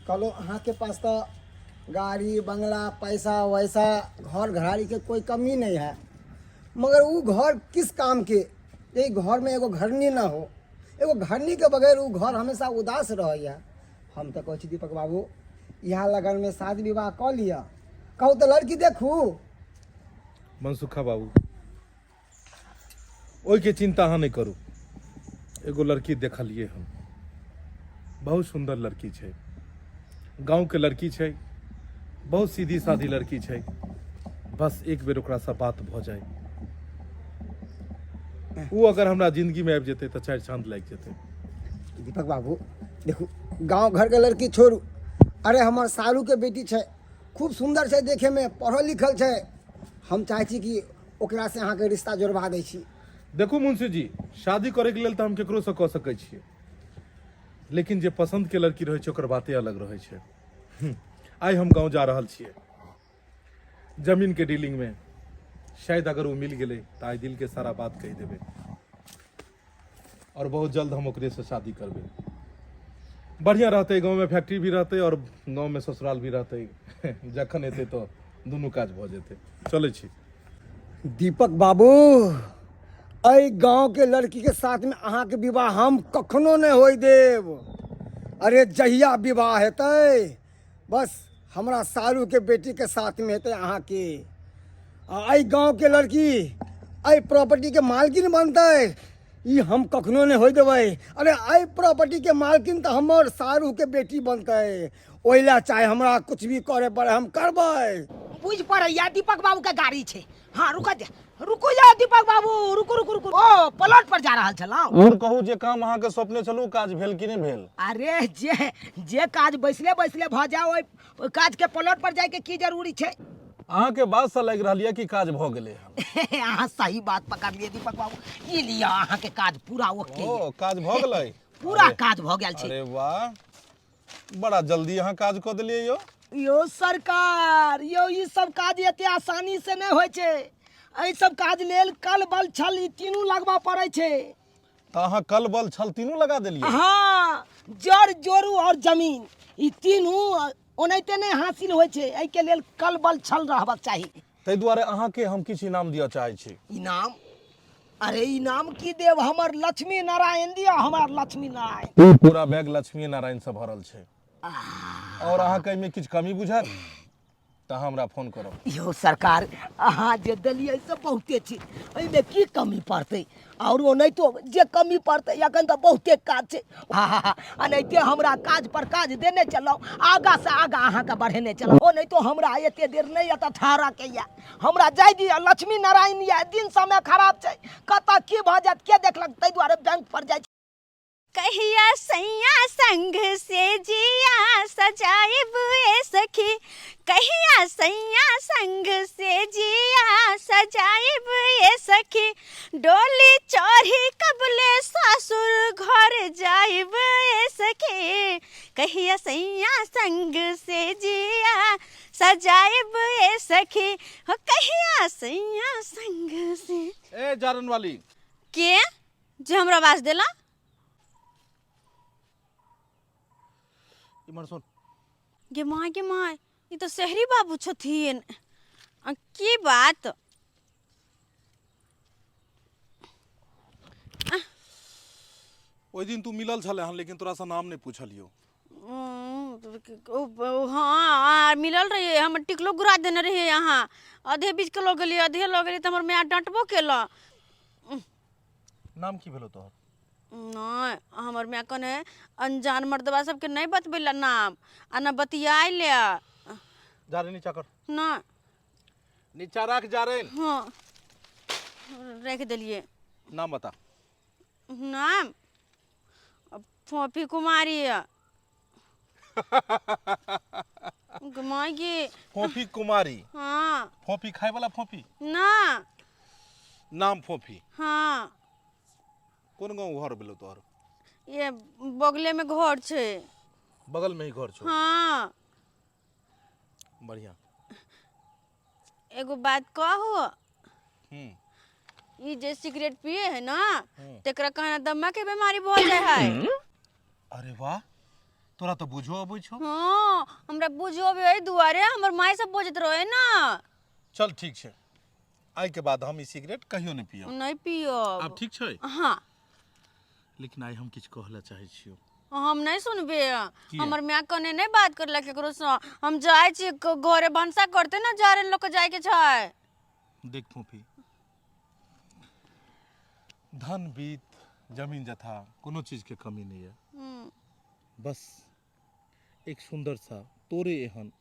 कहलहुँ, अहाँके पास तऽ गाड़ी, बंगला, पैसा वैसा, घर घराड़ी के कोई कमी नहीं है, मगर वो घर किस काम के यही घर में एगो घरनी ना हो? एगो घरनी के बगैर वो घर हमेशा उदास रहैया। हम तऽ कहै छी दीपक बाबू, इएह लगन में शादी विवाह कऽ लिअ। कहू तऽ लड़की देखू। मनसुखा बाबू, ओहिके चिंता अहाँ नहि करू। एगो लड़की देखलियै हम, बहुत सुन्दर लड़की छै, गाँवके लड़की छै, बहुत सीधी साधी लड़की छै। बस एक बेर ओकरासँ बात भऽ जाय, ओ अगर हमरा जिंदगीमे आबि जेतै तऽ चारि चाँद लागि जेतै। दीपक बाबू, देखू, गाँव घरके लड़की छोड़ू, अरे हमर सारू के बेटी छै, खूब सुन्दर छै देखेमे, पढ़ल लिखल छै। हम चाहै छी कि ओकरासँ अहाँके रिश्ता जोड़वा दै छी। देखू मुंशी जी, शादी करैके लेल तऽ हम केकरोसँ कऽ सकै छियै, लेकिन जे पसन्दके लड़की रहै छै ओकर बाते अलग रहै छै। आइ हम गाँव जा रहल छियै जमीनके डीलिंगमे। शायद अगर ओ मिल गेलै तऽ आइ दिलके सारा बात कहि देबै और बहुत जल्द हम ओकरेसँ शादी करबै। बढ़िया रहतै, गाँवमे फैक्ट्री भी रहतै और गाँवमे ससुराल भी रहतै। जखन एतै तऽ दुनू काज भऽ जेतै। चलै छी। दीपक बाबू, एहि गाँवके लड़कीके साथमे अहाँके विवाह हम कखनो नहि होय देब। अरे जहिया विवाह हेतै, बस हमरा सारूके बेटीके साथमे हेतै अहाँके। आ एहि गाँवके लड़की एहि प्रॉपर्टीके मालकिन बनतै, ई हम कखनो नहि होय देबै। अरे एहि प्रॉपर्टीके मालकिन तऽ हमर सारूके बेटी बनतै। ओहि लए चाहे हमरा कुछ भी करे पड़े, हम करबै। बुझि पड़ैया दीपक बाबू के गाड़ी छै। हाँ, रुक जा, रुकू जा दीपक बाबू, रुकू रुकू रुकू। ओ प्लॉट पर जा रहल छलहुँ। और कहू, जे काम अहाँके सौंपने छलहुँ, काज भेल कि नहि भेल? अरे जे जे काज बैसले बैसले भऽ जाए, ओहि ओहि काज के प्लॉट पर जाय के की जरूरी छै? अहाँके बातसँ लागि रहल यऽ कि काज भऽ गेलै हन। अहाँ सही बात पकड़लियै दीपक बाबू। ई लिअ, अहाँके काज पूरा ओके। ओ काज भऽ गेलै? पूरा काज भऽ गेल छै। अरे वाह, बड़ा जल्दी अहाँ काज कऽ देलियै यौ। यौ सरकार, यौ ई सब काज एते आसानी से नहि होइ छै। एहि सब काज लेल कल, बल, छल ई तीनू लगबऽ पड़ै छै। तऽ अहाँ कल, बल, छल तीनू लगा देलियै? हाँ, जड़, जोरू और जमीन ई तीनू ओनाहिते नहि हासिल होइ छै। एहिके लेल कल, बल, छल रहबाक चाही। ताहि दुआरे अहाँके हम किछु इनाम दिअ चाहै छी। इनाम? अरे इनाम की देब? हमर लक्ष्मी नारायण दिअ, हमर लक्ष्मी नारायण। ई पूरा बैग लक्ष्मी नारायण से भरल छै और अहाँके एहिमे किछु कमी बुझायल? तऽ अहाँ हमरा फोन करब। यौ सरकार, अहाँ जे देलियै से बहुते छै, एहिमे की कमी पड़तै? आओर ओनाहितो जे कमी पड़तै, एखन तऽ बहुते काज छै। हा हा हा, एनाहिते हमरा काज पर काज देने चलौ, आगाँ से आगाँ अहाँके बढ़ेने चलौ। ओनाहितो हमरा एते देर नहि एतऽ ठहरऽके यऽ, हमरा जाय दिअ। लक्ष्मी नारायण यऽ, दिन समय खराब छै, कतऽ की भऽ जायत के देखलक, ताहि दुआरे बैंक पर जाइ छी। कहिया सैया संग से जिया सजाइब ए सखी, कहिया सैया संग से जिया सजाइब ए सखी, डोली चढ़ी कबले सासुर घर जाइब ए सखी, कहिया सैया संग से जिया सजाइब ए सखी, हो कहिया सैया संग से। ए जारन वाली के जे हमरा आवाज देला? इमहर सुन। गे माय, गे माय, ई तऽ शहरी बाबू छथिन। आ की बात? ओहि दिन तू मिलल छले हन, लेकिन तोरा से नाम नहीं पूछलियो। हाँ, मिलल रहिए, हमर टिकलो घुरा देने रहिए। अहाँ आधे बीच के लऽ गेलियै, आधे लऽ गेलियै तऽ हमर माय डाँटबो केलक। नाम की भेलो तोहर? नहि, हमर माय कहने अनजान मर्दबा सबके नहि बतबै लए नाम आ ने बतियाइ लए। जा रे, नीचा कर। नहि। नीचा राख, जा रे। हाँ, राखि देलियै। नाम बता। नाम फोफी कुमारी। माय गे। फोफी कुमारी? हाँ। फोफी खाए वाला फोफी? ना। नाम फोफी? हाँ। कोन गाँव घर भेलो तोहर? ये बगले में घर छै। बगल में ही घर छौ? हाँ। बढ़िया। एगो बात कहू? ई जे सिगरेट पिए है ना, तेकरा कहना दमा के बीमारी भऽ जाय है। अरे वाह, तोरा तो बुझो अबै छौ। हाँ, हमरा बुझो अबै एहि दुआरे हमर माय सब बजैत रहे ना। चल ठीक छै, आइ के बाद हम ई सिगरेट कहियो नहि पियब। नहि पियब। आब ठीक छै? हाँ। लेकिन आइ हम किछु कहऽ लए चाहै छियौ। हम नहीं सुनबे। हमर माय कने नहीं बात करला केकरो से। हम जाय छी घरे, भनसा करते ना, जा रहे लोग के जाय के छै। देख फोफी, धन बीत जमीन जथा कोनो चीज के कमी नहीं है। बस एक सुंदर सा तोरे एहन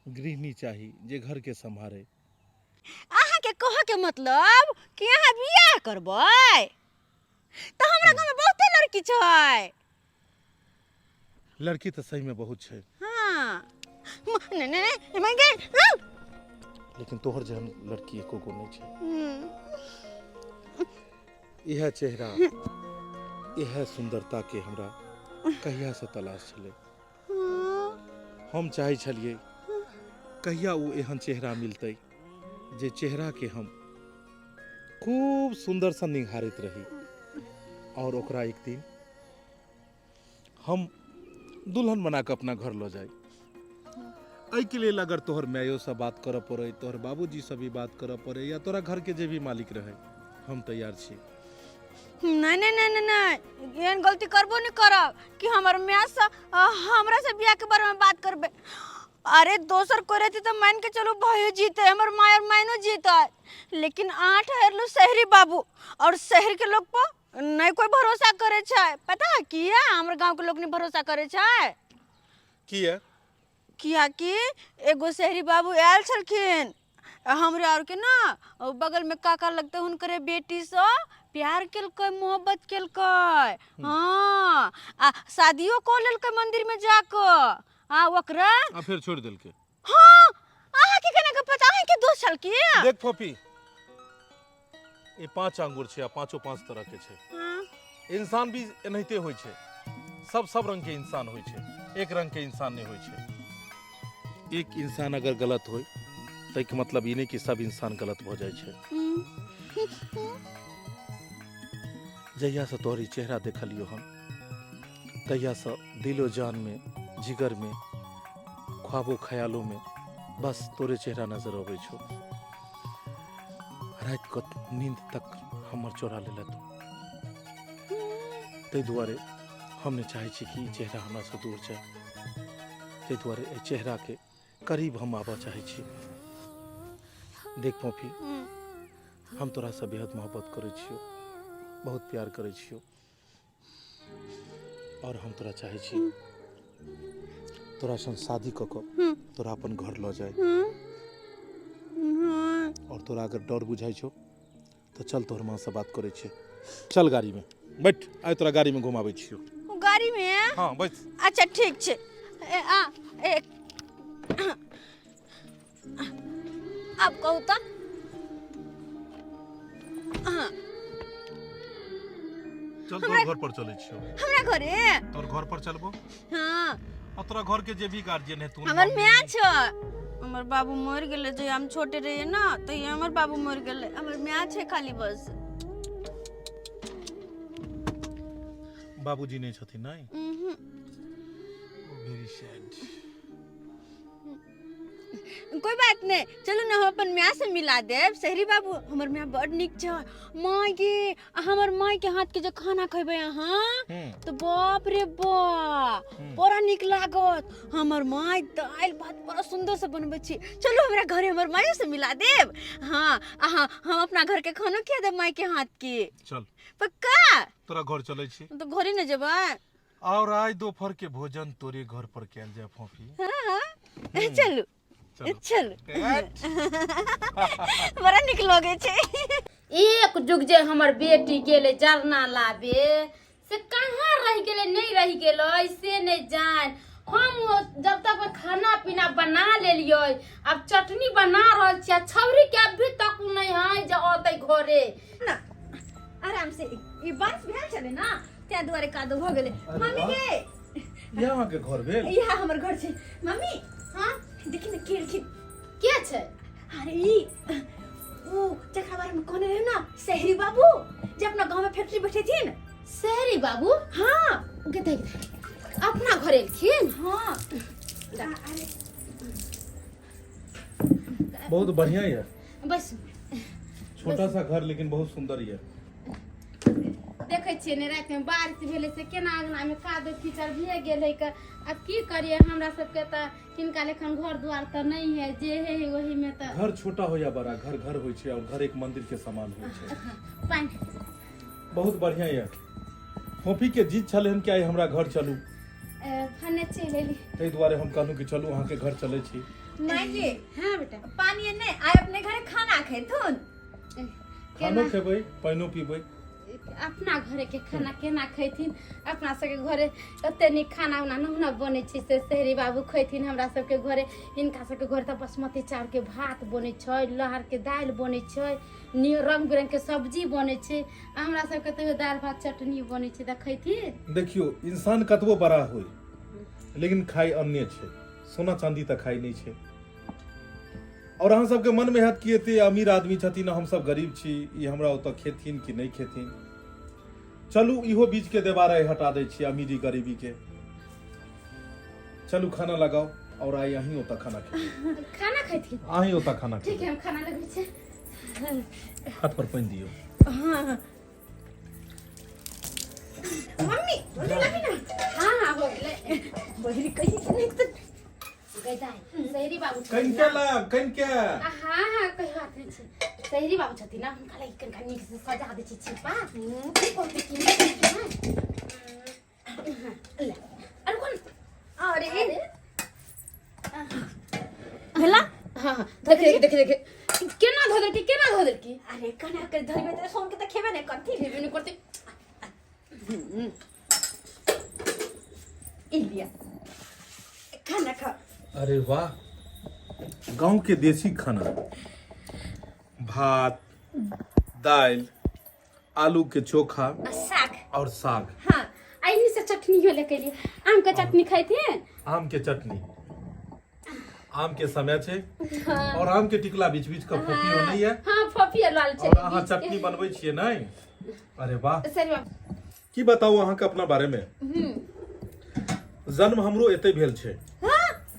गृहिणी चाही जे घर के संभारे। अहाँ के कह के मतलब कि अहाँ बियाह करबै? तऽ हमरा गाँव में बहुते लड़की छै। लड़की तऽ सही में बहुत छै। हाँ, नहीं नहीं नहीं, मैं गई, हाँ। लेकिन तोहर जेहन लड़की एको गो नहीं छै। इएह चेहरा, इएह सुंदरता के हमरा कहिया से तलाश छलै। हम चाहै छलियै कहिया ओ एहन चेहरा मिलतै जे चेहरा के हम खूब सुंदर से निहारैत रही और ओकरा एक दिन हम दुल्हन बना कऽ अपना घर लऽ जाई। एहिके लेल अगर तोहर मायो से बात करऽ पड़े, तोहर बाबूजी से भी बात करऽ पड़े या तोरा घर के जे भी मालिक रहे, हम तैयार छी। नहीं नहीं नहीं नहीं नहीं, एहन गलती करबो नहीं करब कि हमर माय से हमरा से बियाह के बारे में बात करबे। अरे दोसर कोई रहती तो मान के चलो भयो जीते, हमर माय और मायनो जीते, लेकिन अहाँ ठहरलू शहरी बाबू और शहर के लोग पर नहीं कोई भरोसा करे छै। पता है किया हमर गांव के लोग नहीं भरोसा करे छै? किया? किया कि एगो शहरी बाबू आयल छलखिन हमरे और के ना बगल में काका लगते, हुनकरे बेटी से प्यार केलकै, मोहब्बत केलकै। हाँ, आ शादियो कऽ लेलकै मंदिर में जाकऽ। हाँ, ओकरा आ फिर छोड़ देलकै। हाँ, अहाँ के केना के पता? अहाँ के दोस्त छल की? देख फोफी, ई 5 आंगुर छै आ पांचो 5 तरह के छै। इंसान भी एनाहिते होइ छै, सब सब रंग के इंसान होइ छै, एक रंग के इंसान नहीं होइ छै। एक इंसान अगर गलत होय तैके मतलब ई नहीं कि सब इंसान गलत भऽ जाइ छै। जहिया से तोहर ई चेहरा देखलियो हम, तहिया से दिलो जान में, जिगर में, ख्वाबो ख्यालों में बस तोरे चेहरा नजर अबै छौ। राति कऽ नींद तक हमर चोरा लेलक तू। ताहि दुआरे हम नहि चाहै छी कि ई चेहरा हमरा से दूर जाय। ताहि दुआरे एहि चेहराके करीब हम आबऽ चाहै छी। देख फोफी, हम तोरासँ बेहद मोहब्बत करै छियौ, बहुत प्यार करै छियौ और हम तोरा चाहै छी तोरा संग शादी कऽ कऽ तोरा अपन घर लऽ जाय। और तोरा अगर डर बुझाइ छौ तऽ चल तोहर माँ से बात करै छियै। चल गाड़ी में बैठ, आइ तोरा गाड़ी में घुमाबै छियौ। गाड़ी में? हाँ बैठ। अच्छा ठीक छै। ए, आ, ए, आब कहू तऽ। हाँ। चल तोहर घर पर चलै छियौ। हमरा घरे? तोहर घर पर चलबो? हाँ। आ तोरा घर के जे भी गार्जियन है तू? हमर माय छै। हमर बाबू मर गेलै जहिया हम छोटे रहियै ना, तहिया हमर बाबू मर गेलै। हमर माय छै खाली बस। बाबूजी नहि छथिन? नहि। Very sad. कोई बात नहीं, चलू ना हम अपन माय से मिला देब। शहरी बाबू, हमर माय बड़ नीक छै। माय गे, हमर माय के हाथ के जे खाना खेबै अहाँ तो बाप रे बा, बड़ा नीक लागत। हमर माय दालि भात बड़ा सुंदर से बनबै छी। चलू हमरा घरे हमर मायो से मिला देब। हाँ, अहाँ हम अपना घर के खानो खिया देब माय के हाथ के। चल। पक्का? तोरा घर चलै छी। तो घरे न जेबै। और आइ दोपहर के भोजन तोरे घर पर कैल जाय फोफी। हाँ, चलू। चलू। चलू, बड़ा नीक लगै छै। एक जुग जे हमर बेटी गेलै जरना लाबे से कहाँ रहि गेलै, नहि रहि गेलै से नहि जान। हम जब तक में खाना पीना बना लेलियै, आब चटनी बना रहल छी, आ छौरी के अभी तक नहि है जे अतै घरे। ना आराम से, ई बारिश भेल छलै ना ताहि दुआरे कादो भऽ गेलै। मम्मी गे, इएह अहाँके घर भेल? इएह हमर घर छै मम्मी। हाँ, देखी ने के एलखिन। के छै? अरे ई ओ जकरा बारे में कहने रहे ना शहरी बाबू, जे अपना गांव में फैक्ट्री बैठेथिन। शहरी बाबू? हाँ। गे देख, अपना घर एलखिन? हाँ। अरे बहुत बढ़िया है। बस छोटा सा घर लेकिन बहुत सुंदर है। देखै छियै ने रातिमे बारिश भेलै से केना अङ्गनामे कादो कीचड़ भए गेलै क। आब की करियै, हमरा सबके तऽ हिनका लेखन घर दुआर तऽ नहि है, जे है ओहीमे तऽ। घर छोटा हो या बड़ा, घर घर होइ छै और घर एक मंदिर के समान होइ छै। पानि। बहुत बढ़िया है। फोफी के जीत छलै हन कि आइ हमरा घर चलू। भने चलि एली। ताहि दुआरे हम कहलहुँ कि चलू अहाँके घर चलै छी। माय जी। हाँ बेटा। पानी नहीं, आइ अपने घरे खाना खेथुन। खानो खेबै, पानिओ पीबै। अपना घरे के खाना केना खैथिन? अपना सबके घरे एते नीक खाना उना नहि ने बनै छै से शहरी बाबू खैथिन। हमरा सबके घरे, हिनका सबके घरे तऽ बासमती चाउरके भात बनै छै, लहरके दालि बनै छै, रंग बिरंग के सब्जी बनै छै, आ हमरा सबके तऽ दालि भात चटनी बनै छै, तऽ खैथिन? देखियौ, इंसान कतबो बड़ा होय लेकिन खाइ अन्ने छै, सोना चांदी तऽ खाइ नहि छै। और अहाँ सबके मनमे हैत कि एते अमीर आदमी छथिन, हम सब गरीब छी, ई हमरा ओतऽ खेथिन कि नहि खेथिन। चलू इहो बीच के देवार आइ हटा दै छी अमीरी गरीबी के। चलू खाना लगाओ और आइ अहीं ओतऽ खाना खेबै। खाना खेथिन? अहीं ओतऽ खाना ठीक खेबै। है, हम खाना लगबै छी। हाथ पर पानि दियौ। मम्मी जल्दी लाबी ना। हाँ हाँ, हो गेलै। बहिरी कही कि नहीं तऽ गै दाइ, शहरी बाबू छथिन कनिके ना। लाब कनिके। हाँ हाँ, कोई बात नहीं छै। शहरी बाबू छथिन ना, हुनका लागि कनिका नीक से सजा दै छी छिपा। की कहतै कि नहि कहतै, हाँ? ले, अरे कोन? अरे भेला? हाँ हाँ, देखे देखे देखे, केना धो देलकी, केना धो देलकी। अरे कना के धरबे तऽ सोन के तऽ खेबे नहीं करती। खेबे नहि करतै। ई लिया, खाना खा। अरे वाह, गांव के देसी खाना, भात दाल आलू के चोखा आ साग और साग। हाँ। आ इन्हीं से चटनियो लेके एलियै, आम के चटनी खैथिन। आम के चटनी, आम के समय छै और आम के टिकला बीच बीच के फोफियो नहीं है। हाँ, फोफियो लाल छै। और अहाँ बीच के। चटनी बनबै छियै नहीं? अरे वाह। सही बात। की बताउ अहाँके अपना बारे में। जन्म हमरो एते भेल छै।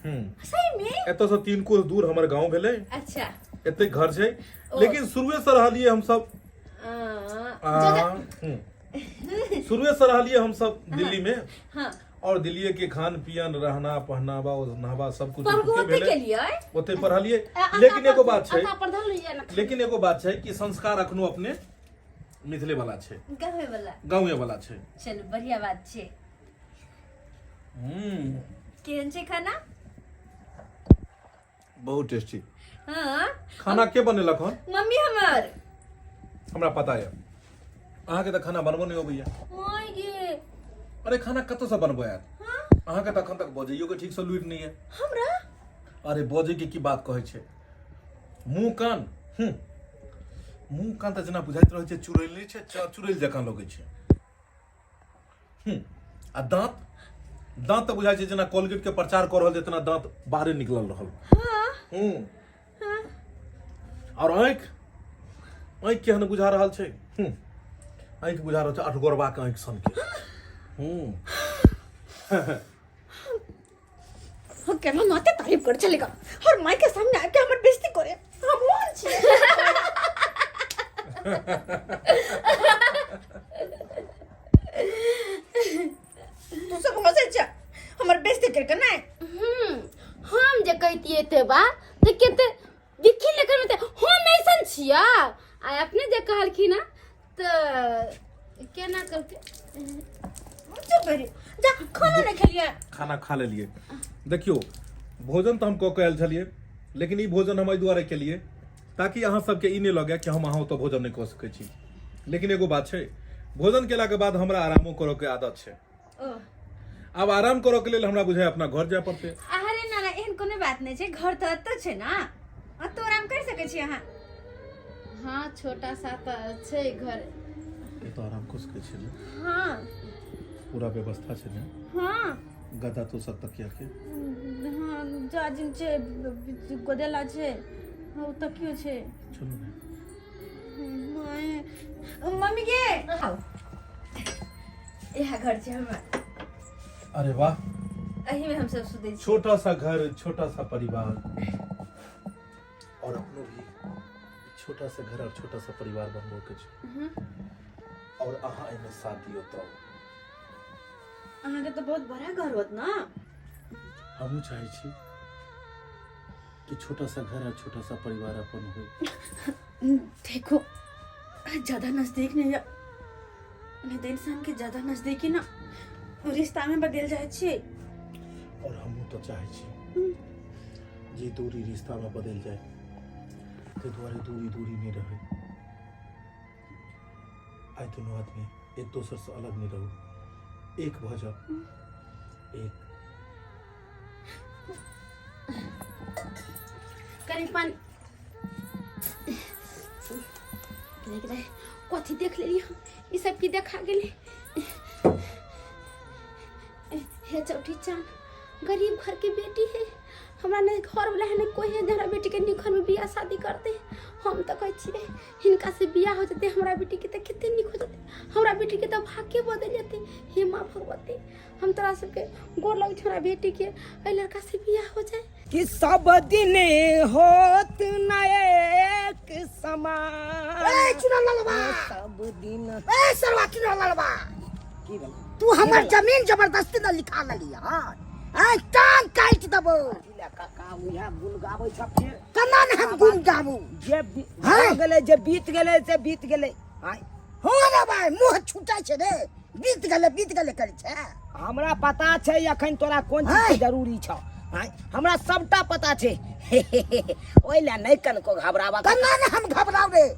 सही में? एतऽ से 3 कोस दूर हमर गांव भेलै। अच्छा। एते घर छै, लेकिन शुरुए से रहलियै हमसब शुरुए से रहलियै हमसब दिल्ली में। हाँ। और दिल्लीए के खान पियन रहना पहनावा ओढ़नावा सब कुछ पढ़बो ओतुके ओते भेलै। केलियै ओते पढ़लियै लेकिन एगो बात छै आता पर धर लियै ना लेकिन एगो बात छै कि संस्कार अखनो अपने मिथिले वाला छै गावे वाला गाँवे वाला छै चलू बढ़िया बात छै हम्म केहन छै खाना बहुत टेस्टी हाँ खाना के बनेलक हन मम्मी हमर हमरा पता यऽ अहाँके तऽ खाना बनबो नहि अबैया माय गे अरे खाना कतऽसँ बनबो आयत अहाँके तऽ अखन तक बजैयो के ठीकसँ लुरि नहि यऽ हमरा अरे बजै के की बात कहै छै मुँह कान हूँ मुँह कान तऽ जेना बुझाइत रहै छै चुड़ैल नहि छै चुड़ैल जकाँ लगै छै हूँ आ दाँत दाँत तऽ बुझाइ छै जेना कोलगेट के प्रचार कऽ रहल छै तेना दाँत बाहरे निकलल रहल हूँ आओर आँखि आँखि केहन बुझा रहल छै हूँ आँखि बुझा रहल छै अठगोरबाके आँखि सनके हूँ हम केना नाते तारीफ कर चलेगा और माई के सामने आके हमर बेइज्जती करे हम ओहन छियै तू सब हंसै छ हमर बेइज्जती करके नहीं हम्म, हम जे कहतियै ते बात तऽ केते देखी लेकर में ते हम ऐसन छिया आ अपने जे कहलखिन हँ तऽ केना करके चुप रही जा खाना नहीं खेलिए खाना खा लेलियै देखियौ भोजन तऽ हम कऽ के आयल छलियै लेकिन ई भोजन हम एहि दुआरे केलियै ताकि अहाँ सबके ई नहि लगै कि हम अहाँ ओतऽ भोजन नहि कऽ सकै छी लेकिन एगो बात छै भोजन केलाके बाद हमरा आरामो करऽके आदत छै आब आराम करऽ के लेल हमरा बुझाय अपना घर जाय पड़तै अरे ना ना एहन कोनो बात नहीं छै घर तऽ एतऽ छै ना एतऽ आराम कर सकै छी अहाँ हाँ छोटा सा तऽ छै घर एतऽ आराम कऽ सकै छी ने हाँ पूरा व्यवस्था छै ने हाँ गद्दा तोशक तकिया के हाँ जाजिम छै गोदेला छै हाँ, ओ तकियो छै चलू ने माय मम्मी के आउ इएह घर छै हमर अरे वाह एही में हम सब सुतै छी छोटा सा घर छोटा सा परिवार और अपनो भी छोटा सा घर और छोटा सा परिवार बनबो के छै और अहाँ एहिमे साथ दियौ तब अहाँके तऽ बहुत बड़ा घर होत ना हमहूँ चाहै छी कि छोटा सा घर और छोटा सा परिवार अपन हो देखो ज्यादा नजदीक नहीं है नहीं तो इंसान के ज्यादा नजदीकी ना रिश्ता में बदल जाए छे और हमहूँ तो चाहै छी जे दूरी रिश्ता में बदल जाए ताहि दुआरे दूरी दूरी नहीं रहे आइ दुनू आदमी एक दोसर से अलग नहीं रहू एक भऽ जाओ एक कनि पानी देख रहे कथी देख लेली हम ई सब की देखा गेलै हे चौठी चान गरीब घर के बेटी है हमरा नहि घर वाला है नहि कोई है जे हमरा बेटी के नीक घर में बियाह शादी करते हम तऽ कहै छियै हिनका से बियाह हो जेतै हमरा बेटी के तऽ कते नीक हो जेतै हमरा बेटी के तऽ भाग्य बदलि जेतै हे माँ भगवती हम तोरा सबके गोर लगै छौ हमरा बेटी के एहि लड़का से बियाह हो जाए कि सब दिन होत न एक समान ए चुना ललवा सब दिन ए सरवा चुना ललवा की भेल तू हमर जमीन जबरदस्ती न लिखा लेली हन ए टांग काटि देबो ले काका उहे गुण गाबै छ फेर केना ने हम गुण गाबू जे हैं? भऽ गेलै जे बीत गेलै से बीत गेलै आँय हो रे भाई मुंह छूटै छै रे बीत गेलै बीत गेलै करै छै हमरा पता छै अखन तोरा कोन चीज के हैं? जरूरी छौ आँय हमरा सबटा पता छै ओहि लए नहि कनको घबराबा केना ने हम घबराउ रे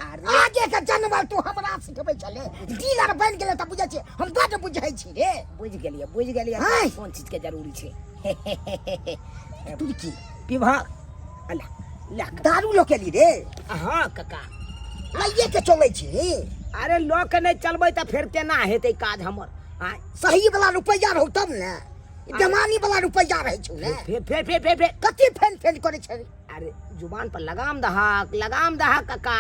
अरे आगे के जानवर तू हमरा सिखबै छले डीलर बनि गेलै तऽ बुझै छी हम बड्ड बुझै छी रे बुझि गेलियै बुझि गेलियै हैं? कोन चीज के जरूरी छै तुर्की पीबह अला ला दारू लऽ के एली रे हाँ काका लइए के चलै छी अरे लऽ के नहि चलबै तऽ फेर केना हेतै काज हमर आँय सही वाला रुपैआ रहौ तब ने ई बेमानी वाला रुपैआ रहै छौ ने फेर फेर फेर फेर फेर कथी फेन फेन करै छै अरे जुबान पर लगाम दहक लगाम दहक काका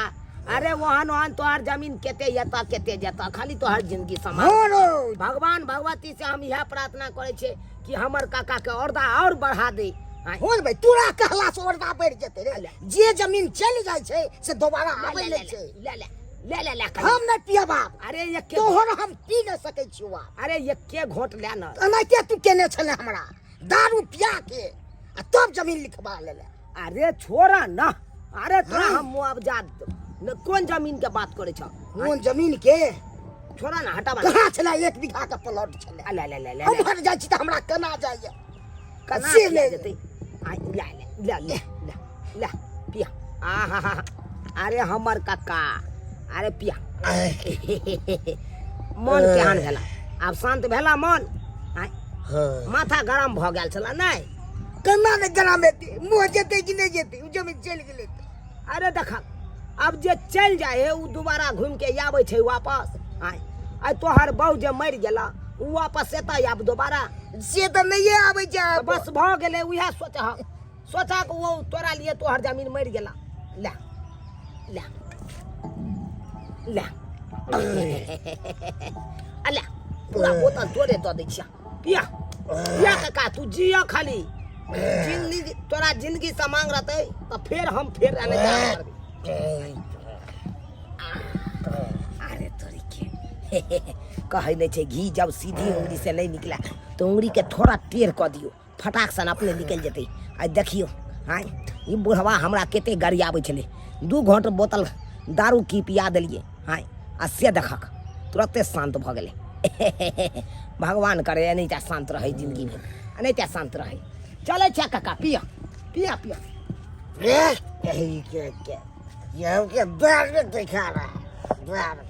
अरे ओहन ओहन तोहर जमीन केते जतऽ केते जतऽ खाली तोहर जिंदगी समाज हँ रौ भगवान भगवती से हम इएह प्रार्थना करै छियै कि हमर काका के औरदा और बढ़ा दे आँय। होन भाई तोरा कहला से औरदा बढ़ि जेतै रे जे जमीन चलि जाइ छै से दोबारा आबै ले, नहि छै ले ले ले ले ले हम नहीं पियब आब। अरे एके तोहर हम पी नहीं सकै छियौ आब। अरे एके घोट ले ना। एनाहिते तू केने छले हमरा दारू पिया के आ तब जमीन लिखवा लेले। अरे छोड़ा ना, अरे तोरा हम मुआवजा न, कोन जमीन के बात करे छ? कोन जमीन के? छोड़ा ना, हटाबा। कहाँ छले? 1 बीघा के प्लॉट छले। ले ले ले ले। हम हट जाइ छी तऽ हमरा केना जाइए? केना से किया ले जेतै? आ, ले ले ले ले ले ले पिया। आहा हा, अरे हमर कक्का, अरे पिया। मन केहन भेला? आब शांत भेला मन? आँय, माथा गरम भऽ गेल छला नहि? केना नहि गरम हेतै? मुँह जेतै कि नहि जेतै? ओ जमीन चलि गेलै तऽ। अरे देख, आब जे चलि जाइ है ओ दोबारा घुमि के आबै छै वापस? आँय, आइ तोहर बहू जे मरि गेला ओ वापस एतै आब दोबारा? से तऽ नहिये आबै छै आब। बस भऽ गेलै, उएह सोचह सोचह ओ तोरा लिए तोहर जमीन मरि गेला। ले ले ले आ ले, पूरा बोतल तोरे दऽ दै छिया, पिया पिया काका, तू जिया खाली जिंदगी, तोरा जिंदगी से मांग रहतै तऽ फेर हम फेर आने करबै। अरे तोरी के कहै नहि छै, घी जब सीधी उंगली से नहीं निकला तो उंगली के थोड़ा टेढ़ कऽ दियौ, फटाक सन अपने निकलि जेतै। आइ देखियौ, आँय, ई बुढ़वा हमरा कते गरियाबै छलै, 2 घोंट बोतल दारू की पिया देलियै, आँय, आ से देखक तुरते शान्त भऽ गेलै। भगवान करे एनाहिते शान्त रहै जिंदगी भरि, एनाहिते शान्त रहै। चलै छै काका, पिया पिया पिया। यही के के ये के दारू दिखा रहा है, दारू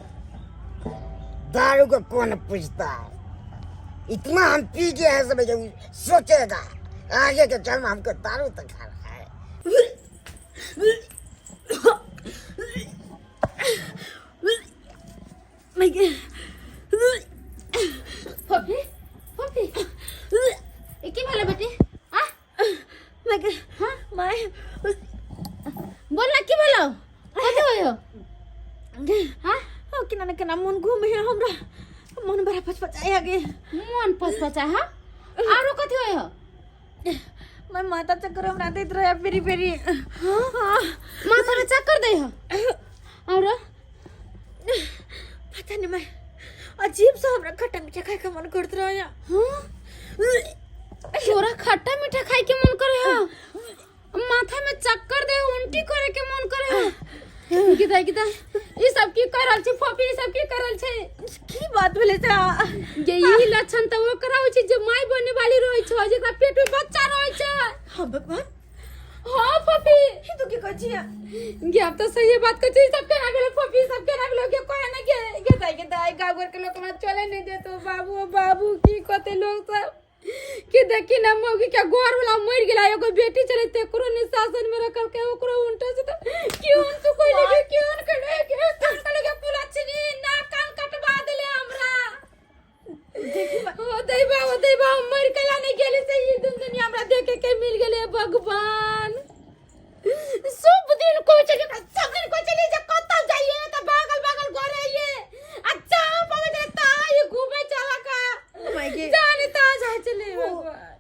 दारू को कौन पूछता है? इतना हम पी गए हैं सब सोचेगा आगे के जन्म हमको दारू तक खा रहा है। फफी फफी, ए की भेलो बेटी? आ मैं हाँ my बोल ना, की भेलो? कथी होयो? हाँ ओ केना ने केना मन घूमे है, हमरा मन बड़ा पचपचाया गे। मन पचपचा? हाँ, आरो कथी होयो? मैं माथा चक्कर हमरा दैत रहे फेरी फेरी। हाँ, माथा में चक्कर दै हो? और पता नहीं मैं अजीब सा हमरा खट्टा मीठा खाए के मन करत रहे। हाँ, तोरा खट्टा मीठा खाए के मन करे हो, माथा में चक्कर दे, उल्टी करे के मन करे हो? गीता गीता, ई सब की कर रहल छै फोफी? ई सब की कर रहल छै? की बात भेलै से? गे ई लक्षण तऽ ओकरा होइ छै जे माय बने वाली रहै छै, जेकरा पेट में बच्चा रहै छै। हाँ भगवान। हाँ फोफी। ई तू की कहै छियै? गे अब तो सही बात कहै छै। ई सब केना भेलो फोफी? सब केना भेलो? गे कहे ना गे। गे दाई, गे दाई, गाँव घर के लोग हमरा चले नहीं देतो बाबू। बाबू की कहते लोग सब कि देखी ना मौगी के घर वाला मर गेला, एगो बेटी चले तेकरो ने शासन में रखल के, ओकरो उल्टा से तो क्यों तू कोई लगे क्यों करे के कान लगे पुला छिनी ना कान कटवा देले हमरा। ओ दैबा, ओ दैबा, हम मर केला नहीं गेली से ई दिन दुनिया हमरा देखे के मिल गेले। भगवान, सब दिन कोई चली, सब दिन कोई चली जे कतौ जाइए त बागल बागल घर आइए, अच्छा पावे दे ता ये घूमे चला का my गे। जाने ता जा चले। भगवान,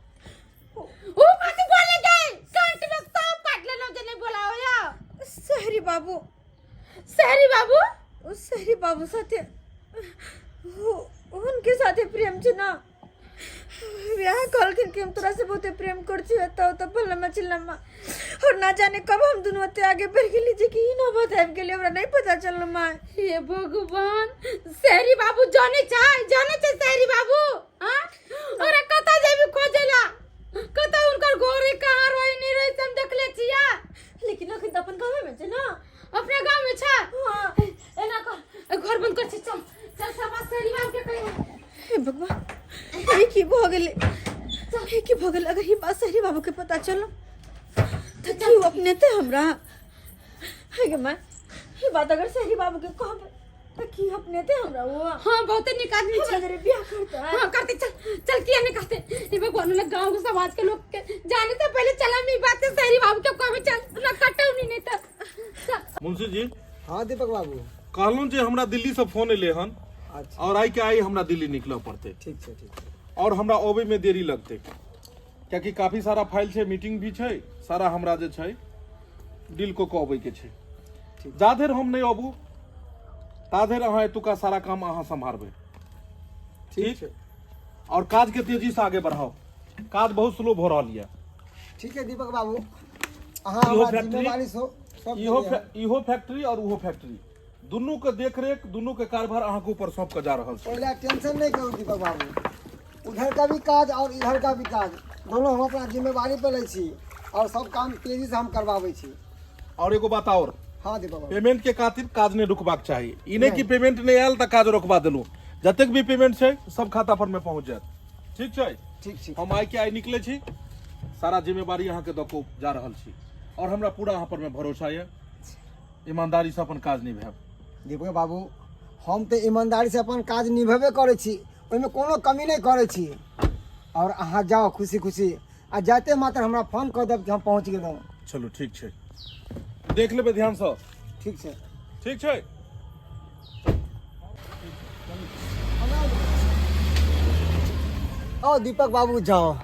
ओ कथी बोले गए? कंट में सांप काट लेलो जे नहीं बोलाओ या। शहरी बाबू। शहरी बाबू? ओ शहरी बाबू साथे उनके साथे प्रेम छै ना, ब्याह कहलखिन कि हम तोरा से बहुते प्रेम कर छी, एतऽ ओतऽ फल्लामा चिल्लामा, और ना जाने कब हम दुनू ओते आगे बढ़ गेली जे कि ई नौबत आबि गेलै, हमरा नहीं पता चलल माय। हे भगवान, शहरी बाबू जाने छै, जाने छै शहरी बाबू? हाँ, और कतऽ जेबी खोजेला? कतऽ उनकर घरे कहाँ रही नहीं रही हम देखले छिया। लेकिन अखन तऽ अपन गाँवे में छै ना। अपने गाँव में छै? हाँ। एना कर, घर बंद कर छी, चल चल सब शहरी बाबू के कहियो। हे भगवान, ई की भऽ गेलै? ई की भऽ गेलै? अगर ई बात शहरी बाबू के पता चलो तऽ की ओ अपने ते हमरा? हे गे माय, ई बात अगर शहरी बाबू के कहबै तऽ की अपने ते हमरा वो? हाँ, बहुते नीक आदमी हमरा छै। जरे बियाह करतै? हाँ करते, चल चल, किया नहीं करते? हे भगवान, लोग गांव के समाज के लोग के जाने से पहले चला मी बात से शहरी बाबू के कहबे, चल ना कटौ नहीं, नहीं तो चल। मुंशी जी। हाँ दीपक बाबू। कहलहुँ जे हमरा दिल्ली से फोन एले हन। अच्छा। और आइ के आइ हमरा दिल्ली निकलऽ पड़तै। ठीक छै, ठीक छै। और हमरा अबै में देरी लगतै, कियाकि काफी सारा फाइल छै, मीटिंग भी छै, सारा हमरा जे छै डील कऽ के अबै के छै। जा धरि हम नहि अबू ता धरि अहाँ एतुका सारा काम अहाँ सम्हारबै। ठीक छै। और काज के तेजी से आगे बढ़ाओ, काज बहुत स्लो भऽ रहल यऽ। ठीक है दीपक बाबू, अहाँ इहो हमरा फैक्ट्री जिम्मेवारी सौंप इहो देलियै। इहो फैक्ट्री और उहो फैक्ट्री दुनू के देखरेख, दुनू के कारभार अहाँके ऊपर सौंप के जा रहल छै। ओहि टेंशन नहीं करू दीपक बाबू, उधर का भी काज और इधर का भी काज दोनों हम अपना जिम्मेवारी पर लै छी और सब काम तेजी से हम करवाबै छी। और एगो बात और। हाँ दीपक बाबू। पेमेंट के खातिर काज नहीं रुकबाक चाही। ई नहीं कि पेमेंट नहीं आयल तऽ काज रोकबा देलहुँ। जतेक भी पेमेंट छै सब खाता पर में पहुँच जायत। ठीक छै? ठीक छै। हम आइ के आइ निकले छी, सारा जिम्मेवारी अहाँके दऽ कऽ जा रहल छी और हमरा पूरा अहाँ पर में भरोसा यऽ, ईमानदारी से अपन काज निभायब। दीपक बाबू, हम तऽ ईमानदारी से अपन काज निभेबे करै छी, ओहिमे कोनो कमी नहि करै छी। और अहाँ जाउ खुशी खुशी, आ जाते मात्र हमरा फोन कऽ देब कि हम पहुँच गेलहुँ। चलू ठीक छै, देख लेबै ध्यान से। ठीक छै। ठीक छै। आओ दीपक बाबू जाओ,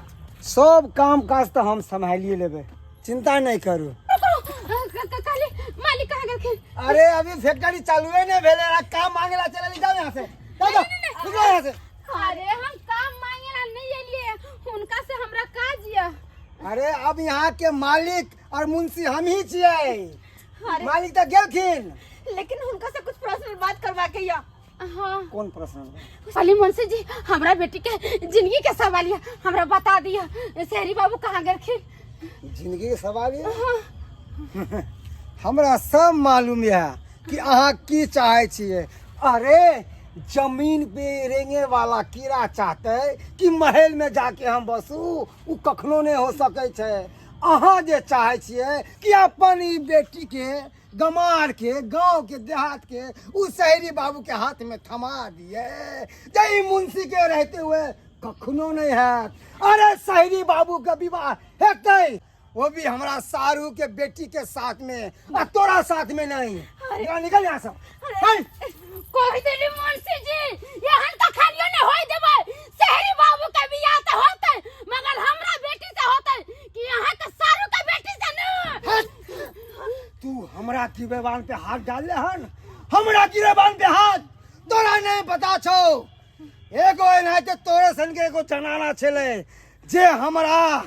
सब काम काज तऽ हम सम्हालिए लेबै, चिंता नहीं करू। काली मालिक कहाँ गेलखिन? अरे अभी फैक्ट्री चालुए नहीं भेलै, काम मांगे ला चलली, जाओ यहाँ से, जाओ जाओ, निकलो यहाँ से। अरे हम काम मांगे ला नहीं एलिए, हुनका से हमरा काज यऽ। अरे अब यहाँ के मालिक और मुंशी हम ही छियै, मालिक तऽ गेलखिन। लेकिन हुनका से कुछ पर्सनल बात करवा के या। हाँ। कौन प्रश्न? खाली मुंशी जी, हमरा बेटी के जिंदगी के सवाल है, हमरा बता दिया शहरी बाबू कहाँ गेलखिन? जिंदगी के सवाल है? हाँ। हमरा सब मालूम है कि अहाँ की चाहे छियै। अरे जमीन पे रेंगे वाला कीड़ा चाहते कि महल में जाके हम बसू, उ कखनो नहीं हो सकै छै। अहाँ जे चाहे छियै कि अपन ई बेटी के गमार के गांव के देहात के उ शहरी बाबू के हाथ में थमा दिए, जय मुंशी के रहते हुए कखनो नहीं है। अरे शहरी बाबू के विवाह हेतै, वो भी हमरा सारू के बेटी के साथ में, आ तोरा साथ में नहीं। निकल, निकल यहाँ से। कोई देली मुंशी जी, एहन तो खालियो नहीं होय देबै। शहरी बाबू के बियाह तो होतै, मगर हमरा बेटी से होतै कि यहाँ के सारू के बेटी से न। तू हमरा गिरेबान पे हाथ डाल ले हन, हमरा गिरेबान पे हाथ तोरा नहीं पता छौ। एगो एनाहिते तोरे सन के एगो जनाना छलै जे हमरा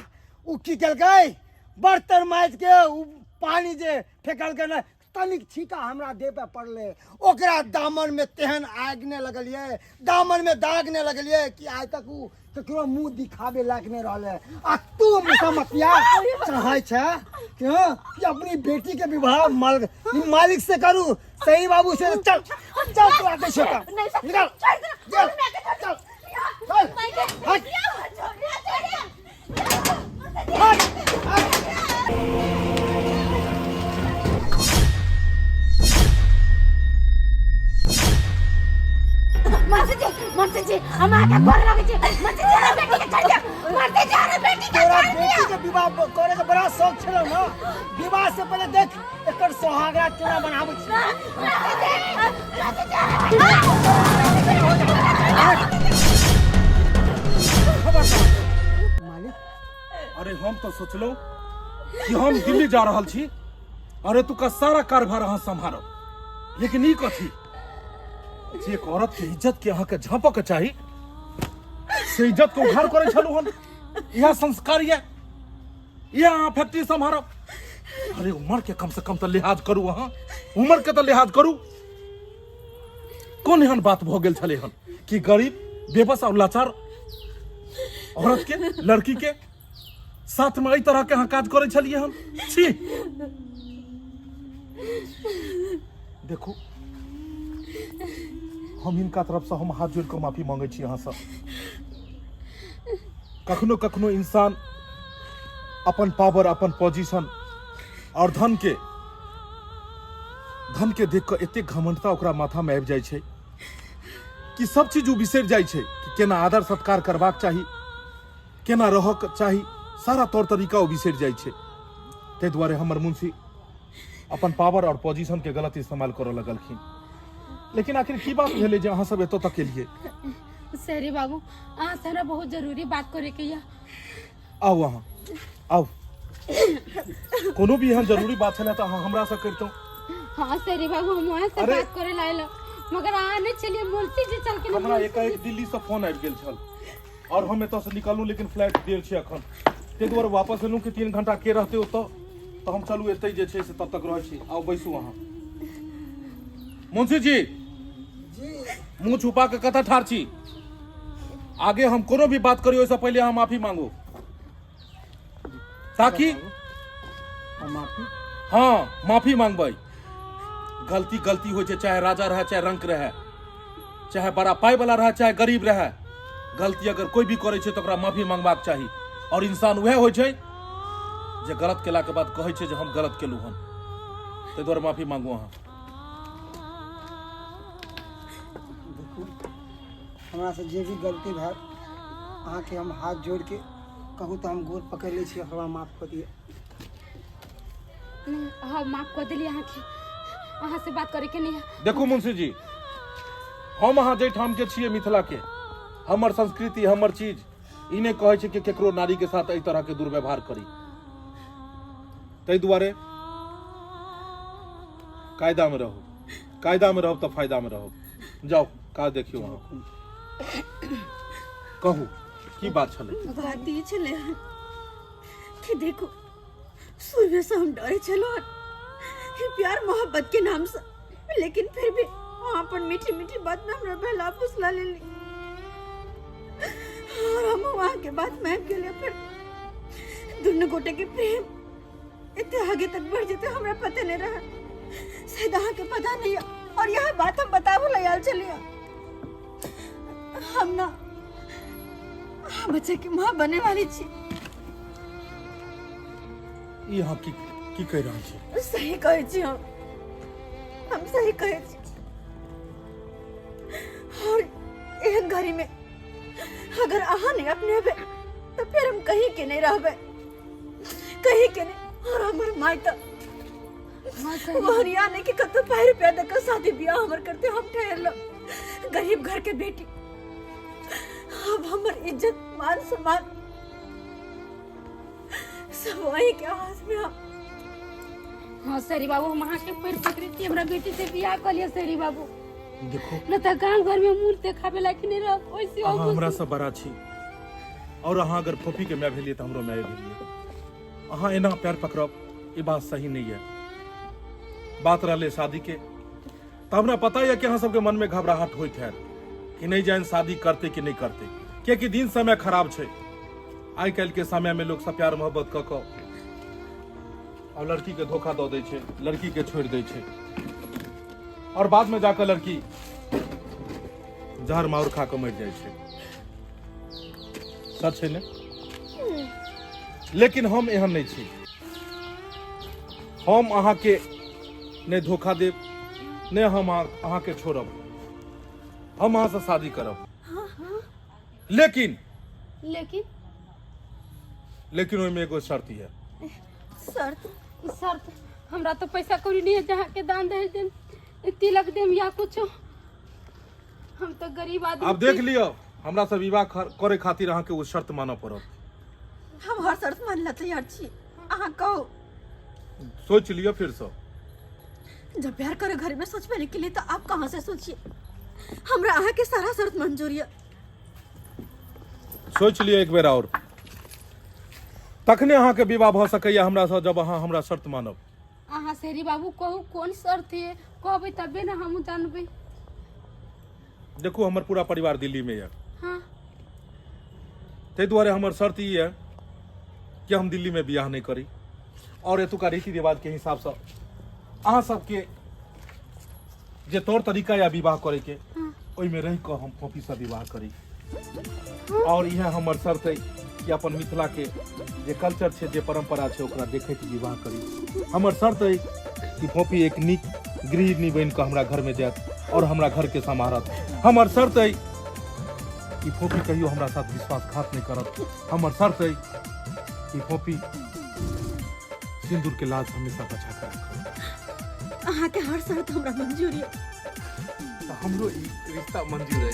उ की केलकै, बर्तन माजि के उ पानी जे फेकलकै ने, तनिक छींटा हमरा देह पे पड़लै, ओकरा दामन में तेहन आगि नहि लगलियै, दामन में दाग नहि लगलियै कि आइ तक उ ककरो मुँह दिखाबे लायक नहि रहलै। आ तू मुसमतिया चाहै छै कि हाँ, कि अपनी बेटी के विवाह मालिक से करू, सही बाबू से। चल चल तोरा दै छियौ तऽ। निकल। चल, चल, चल। हट। हट, हट। मुंशी जी, हम आके गोर लगै छी। मुंशी जी, हमरा बेटी के छोड़ दियौ। मुंशी जी, हमरा बेटी के तोरा छोड़ दियौ। बेटी के विवाह करे के बड़ा शौक छलौ ना, विवाह से पहले देख एकर सोहागरा केना बनाबै छी। मालिक। अरे हम तो सोचलहुँ कि हम दिल्ली जा रहल छी, अरे तुका सारा कारभार अहाँ सम्हारब, लेकिन ई कथी जे एक औरत के इज्जत के अहाँके झाँपऽ के चाही से इज्जत के उघार करै छलहुँ हन। इएह संस्कार यऽ, इएह अहाँ फैक्ट्री सम्हारब? अरे उम्र के कम से कम तऽ लिहाज करू, अहाँ उम्र के तऽ लिहाज करू। कोन एहन बात भऽ गेल छलै हन कि गरीब बेबस और लाचार औरत के लड़की के साथ में एहि तरह के अहाँ काज करै छलियै हन? छी, देखू, हम हिनका तरफ से हम हाथ जोड़ कऽ माफी मांगै छी अहाँसँ। कखनो कखनो इंसान अपन पावर, अपन पोजीशन और धन के देख कऽ एतेक घमंडता ओकरा माथा में आबि जाइ छै कि सब चीज ओ बिसरि जाइ छै कि केना आदर सत्कार करबाक चाही, केना रहक चाही, सारा तौर तरीका ओ बिसरि जाइ छै। ताहि दुआरे हमर मुंशी अपन पावर और पोजीशन के गलत इस्तेमाल करऽ लगलखिन। लेकिन आखिर की बात भेलै जे अहाँ सब एतऽ तक एलियै? शहरी बाबू, अहाँ से हमरा बहुत जरूरी बात करे के यऽ। आउ अहाँ आउ, कोनो भी एहन जरूरी बात छलै तऽ अहाँ हमरा से करितहुँ। हाँ शहरी बाबू, हम वहाँ से अरे! बात करे ला एलहुँ। मगर अहाँ नहि छलियै मुंशी जी छलखिन। हमरा एकाएक दिल्ली से फोन आबि गेल छल और हम एतऽ से निकललहुँ, लेकिन फ्लाइट देर छै अखन, ताहि दुआरे वापस एलहुँ कि 3 घंटा के रहतै ओतऽ, तऽ हम चलू एतै जे छै से तब तक रहै छी। आउ बैसू अहाँ। मुंशी जी मुँह छुपा के कतऽ ठाढ़ छी? आगे हम कोनो भी बात करी ओहिसँ पहिले अहाँ माफी मांगू ताकि माफी? हाँ माफी मांगबै। गलती गलती होइ छै, चाहे राजा रहे चाहे रंक रहे, चाहे बड़ा पाई वाला रहे चाहे गरीब रहे, गलती अगर कोई भी करै छै तऽ ओकरा माफी मांगबाक चाही। और इंसान वएह होइ छै जे गलत केला के बाद कहै छै जे हम गलत केलहुँ हन, ताहि दुआरे माफी मांगू अहाँ। देखू हमरा से जे भी गलती भेल अहाँके हम हाथ जोड़ के कहू तऽ हम गोर पकड़ि लै छी, हमरा माफ कऽ दिअ। हाँ माफ कऽ देलियै अहाँके, अहाँ से बात करे के नहीं है। देखू मुंशी जी, हम अहाँ जाहिठाम के छियै मिथिला के, हमर संस्कृति हमर चीज ई नहि कहै छै कि केकरो नारी के साथ एहि तरह के दुर्व्यवहार करी। ताहि दुआरे कायदा में रहू, कायदा में रहब तऽ फायदा में रहब। जाउ काज देखियौ। अहाँ कहू की बात छलै? बात ई छलै हन कि देखू शुरू से हम डरे छलहुँ हन प्यार मोहब्बत के नाम से, लेकिन फिर भी वहाँ अपन मीठी मीठी बात में हमरा बहला फुसला लेली और हम वहाँ के बात में आबि गेलियै। फिर दुनू गोटे के प्रेम इतने आगे तक बढ़ जेते हमरा पता नहीं रहा, शायद अहाँ के पता नहीं है। और यह बात हम बताबो ला आयल छलियै, हम ना अहाँ बच्चा के माँ बने वाली छी। ई अहाँ की की कहि रहल छी? सही कहै छी, हम सही कहै छी। और एहन घड़ी में अगर अहाँ नहीं अपनेबै तो फिर हम कहीं के नहीं रहबै, कहीं के नहीं। और हमर माय तो हरियाणा के कतो पाई रुपया दे के शादी ब्याह हमर करते, हम ठहरलो गरीब घर के बेटी। अब हमर इज्जत मान सम्मान सब वही के हाथ में। हाँ सरी बाबू, हम अहाँ के पैर पकड़े छी, हमरा बेटी से बियाह कऽ लिअ सरी बाबू। देखो न तऽ गांव घर में मुंह देखाबे लायक नहीं रह। ओइसे अहाँ हमरा से बड़ा छी और अहाँ अगर फोफी के माय भेलियै तऽ हमरो माय भेलियै। अहाँ एना पैर पकड़ब ई बात सही नहीं है। बात रहले शादी के, तऽ हमरा पता यऽ कि अहाँ सबके मन में घबराहट होइत हैत कि नहीं जान शादी करते कि नहीं करते, कियाकि दिन समय खराब छै। आइ काल्हि के समय में लोग सब प्यार मोहब्बत कऽ कऽ और लड़की के धोखा दऽ दै छै, लड़की के छोड़ि दै छै और बाद में जाकर लड़की जहर माउर खा कऽ मरि जाइ छै। सच छै ने? लेकिन हम एहन नहि छी। हम अहाँके नहि धोखा देब, नहि हम अहाँके छोड़ब, हम अहाँसँ शादी करब, लेकिन लेकिन लेकिन ओहिमे एगो शर्त यऽ। शर्त? शर्त? हमरा तो पैसा कौड़ी नहीं है जहाँ के दान दहेज देम, तिलक देम या कुछो, हम तो गरीब आदमी। आब देख लियौ, हमरा से विवाह करे खातिर अहाँके ओ शर्त मानऽ पड़त। हम हर शर्त मान ला तैयार छी, अहाँ कहू। सोच लियौ फिर से। जब प्यार करे घर में सोचबे नहीं के लिए तो आप कहाँ से सोचिए। हमरा अहाँ के सारा शर्त मंजूर है। सोच लियौ एक बेर और, तखने अहाँके विवाह भऽ सकैया हमरा से, जब अहाँ हमरा शर्त मानब। अहाँ शेरी बाबू कहू कोन शर्त है, कहबै तबे ने हमहूँ जानबै। देखू हमर पूरा परिवार दिल्ली में यऽ। हाँ। ताहि दुआरे हमर शर्त ई यऽ कि हम दिल्ली में बियाह नहीं करी और एतुका रीति रिवाज के हिसाब से अहाँ सबके जे तौर तरीका या विवाह करे के ओहिमे रहि कऽ हम फोफी से विवाह करी। और इएह हमर शर्त है कि अपन मिथिला के जे कल्चर छै, जे परंपरा छै, ओकरा देखैत विवाह करी। हमर शर्त है कि फोफी एक नीक गृहिणी बनि कऽ हमरा घर में जायत और हमरा घर के सम्हारत। हमर शर्त है कि फोफी कहियो हमरा साथ विश्वासघात नहीं करत। हमर शर्त है कि फोफी सिंदूर के लाज हमेशा बचा के रखत। अहाँ के हर शर्त हमरा मंजूर है। तऽ हमरो ई रिश्ता मंजूर है।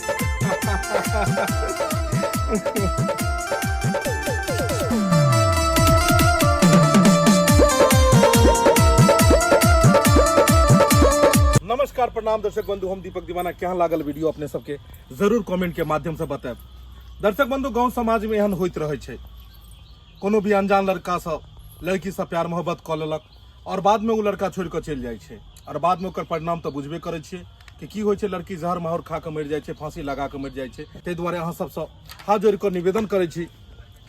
नमस्कार। नमस्कार, प्रणाम दर्शक बंधु, हम दीपक दीवाना। केहन लागल वीडियो अपने सबके जरूर कमेंट के माध्यम से बतायब। दर्शक बंधु, गांव समाज में एहन होइत रहै छै, कोनो भी अनजान लड़का से लड़की से प्यार मोहब्बत कऽ लेलक और बाद में ओ लड़का छोड़ि कऽ चलि जाइ छै और बाद में ओकर परिणाम तऽ बुझबे करै छियै कि की होइ छै। लड़की जहर माहौर खा कऽ मरि जाइ छै, फांसी लगा कऽ मरि जाइ छै। ताहि दुआरे अहाँ सबसँ हाथ जोड़ि कऽ निवेदन करै छी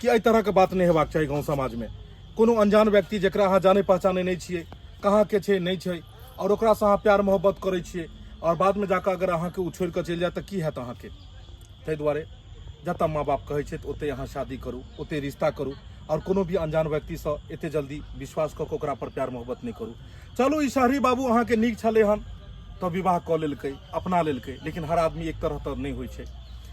कि एहि तरहके बात नहि हेबाक चाही गाँव समाजमे। कोनो अनजान व्यक्ति जकरा अहाँ जानै पहचानै नहि छियै, कहाँके छै नहि छै, आओर ओकरासँ अहाँ प्यार मोहब्बत करै छियै आओर बादमे जाकऽ अगर अहाँके ओ छोड़ि कऽ चलि जायत तऽ की हैत अहाँके? ताहि दुआरे जतऽ माँ बाप कहै छै ओतहि अहाँ शादी करू, ओतहि रिश्ता करू आओर कोनो भी अनजान व्यक्तिसँ एते जल्दी विश्वास कऽ कऽ ओकरा पर प्यार मोहब्बत नहि करू। चलू, ई शहरी बाबू अहाँके नीक छलै हन तऽ विवाह कऽ लेलकै, अपना लेलकै, लेकिन हर आदमी एक तरह तऽ नहि होइ छै।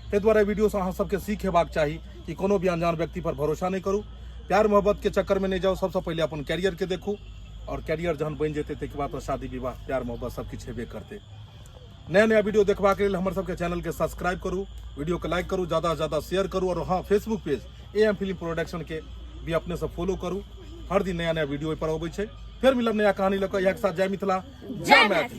ताहि दुआरे वीडियोसँ अहाँ सबके सीख हेबाक चाही कि कोनो भी अनजान व्यक्ति पर भरोसा नहि करू, प्यार मोहब्बत के चक्कर में नहीं जाओ। सबसे पहले अपन कैरियर के देखू और कैरियर जहन बनि जेतै ताहिके बाद तो शादी विवाह प्यार मोहब्बत सब किछु हेबे करतै। नया नया वीडियो देखबाक लेल हमर सबके चैनल के सब्सक्राइब करू, वीडियो के लाइक करू, ज्यादा से ज्यादा शेयर करू और हाँ, Facebook page A M film production के भी अपने से फॉलो करू। हर दिन नया नया वीडियो पर अबै छै। फेर मिलब नया कहानी लऽ कऽ। इएह के साथ जय मिथिला, जय मैथिली।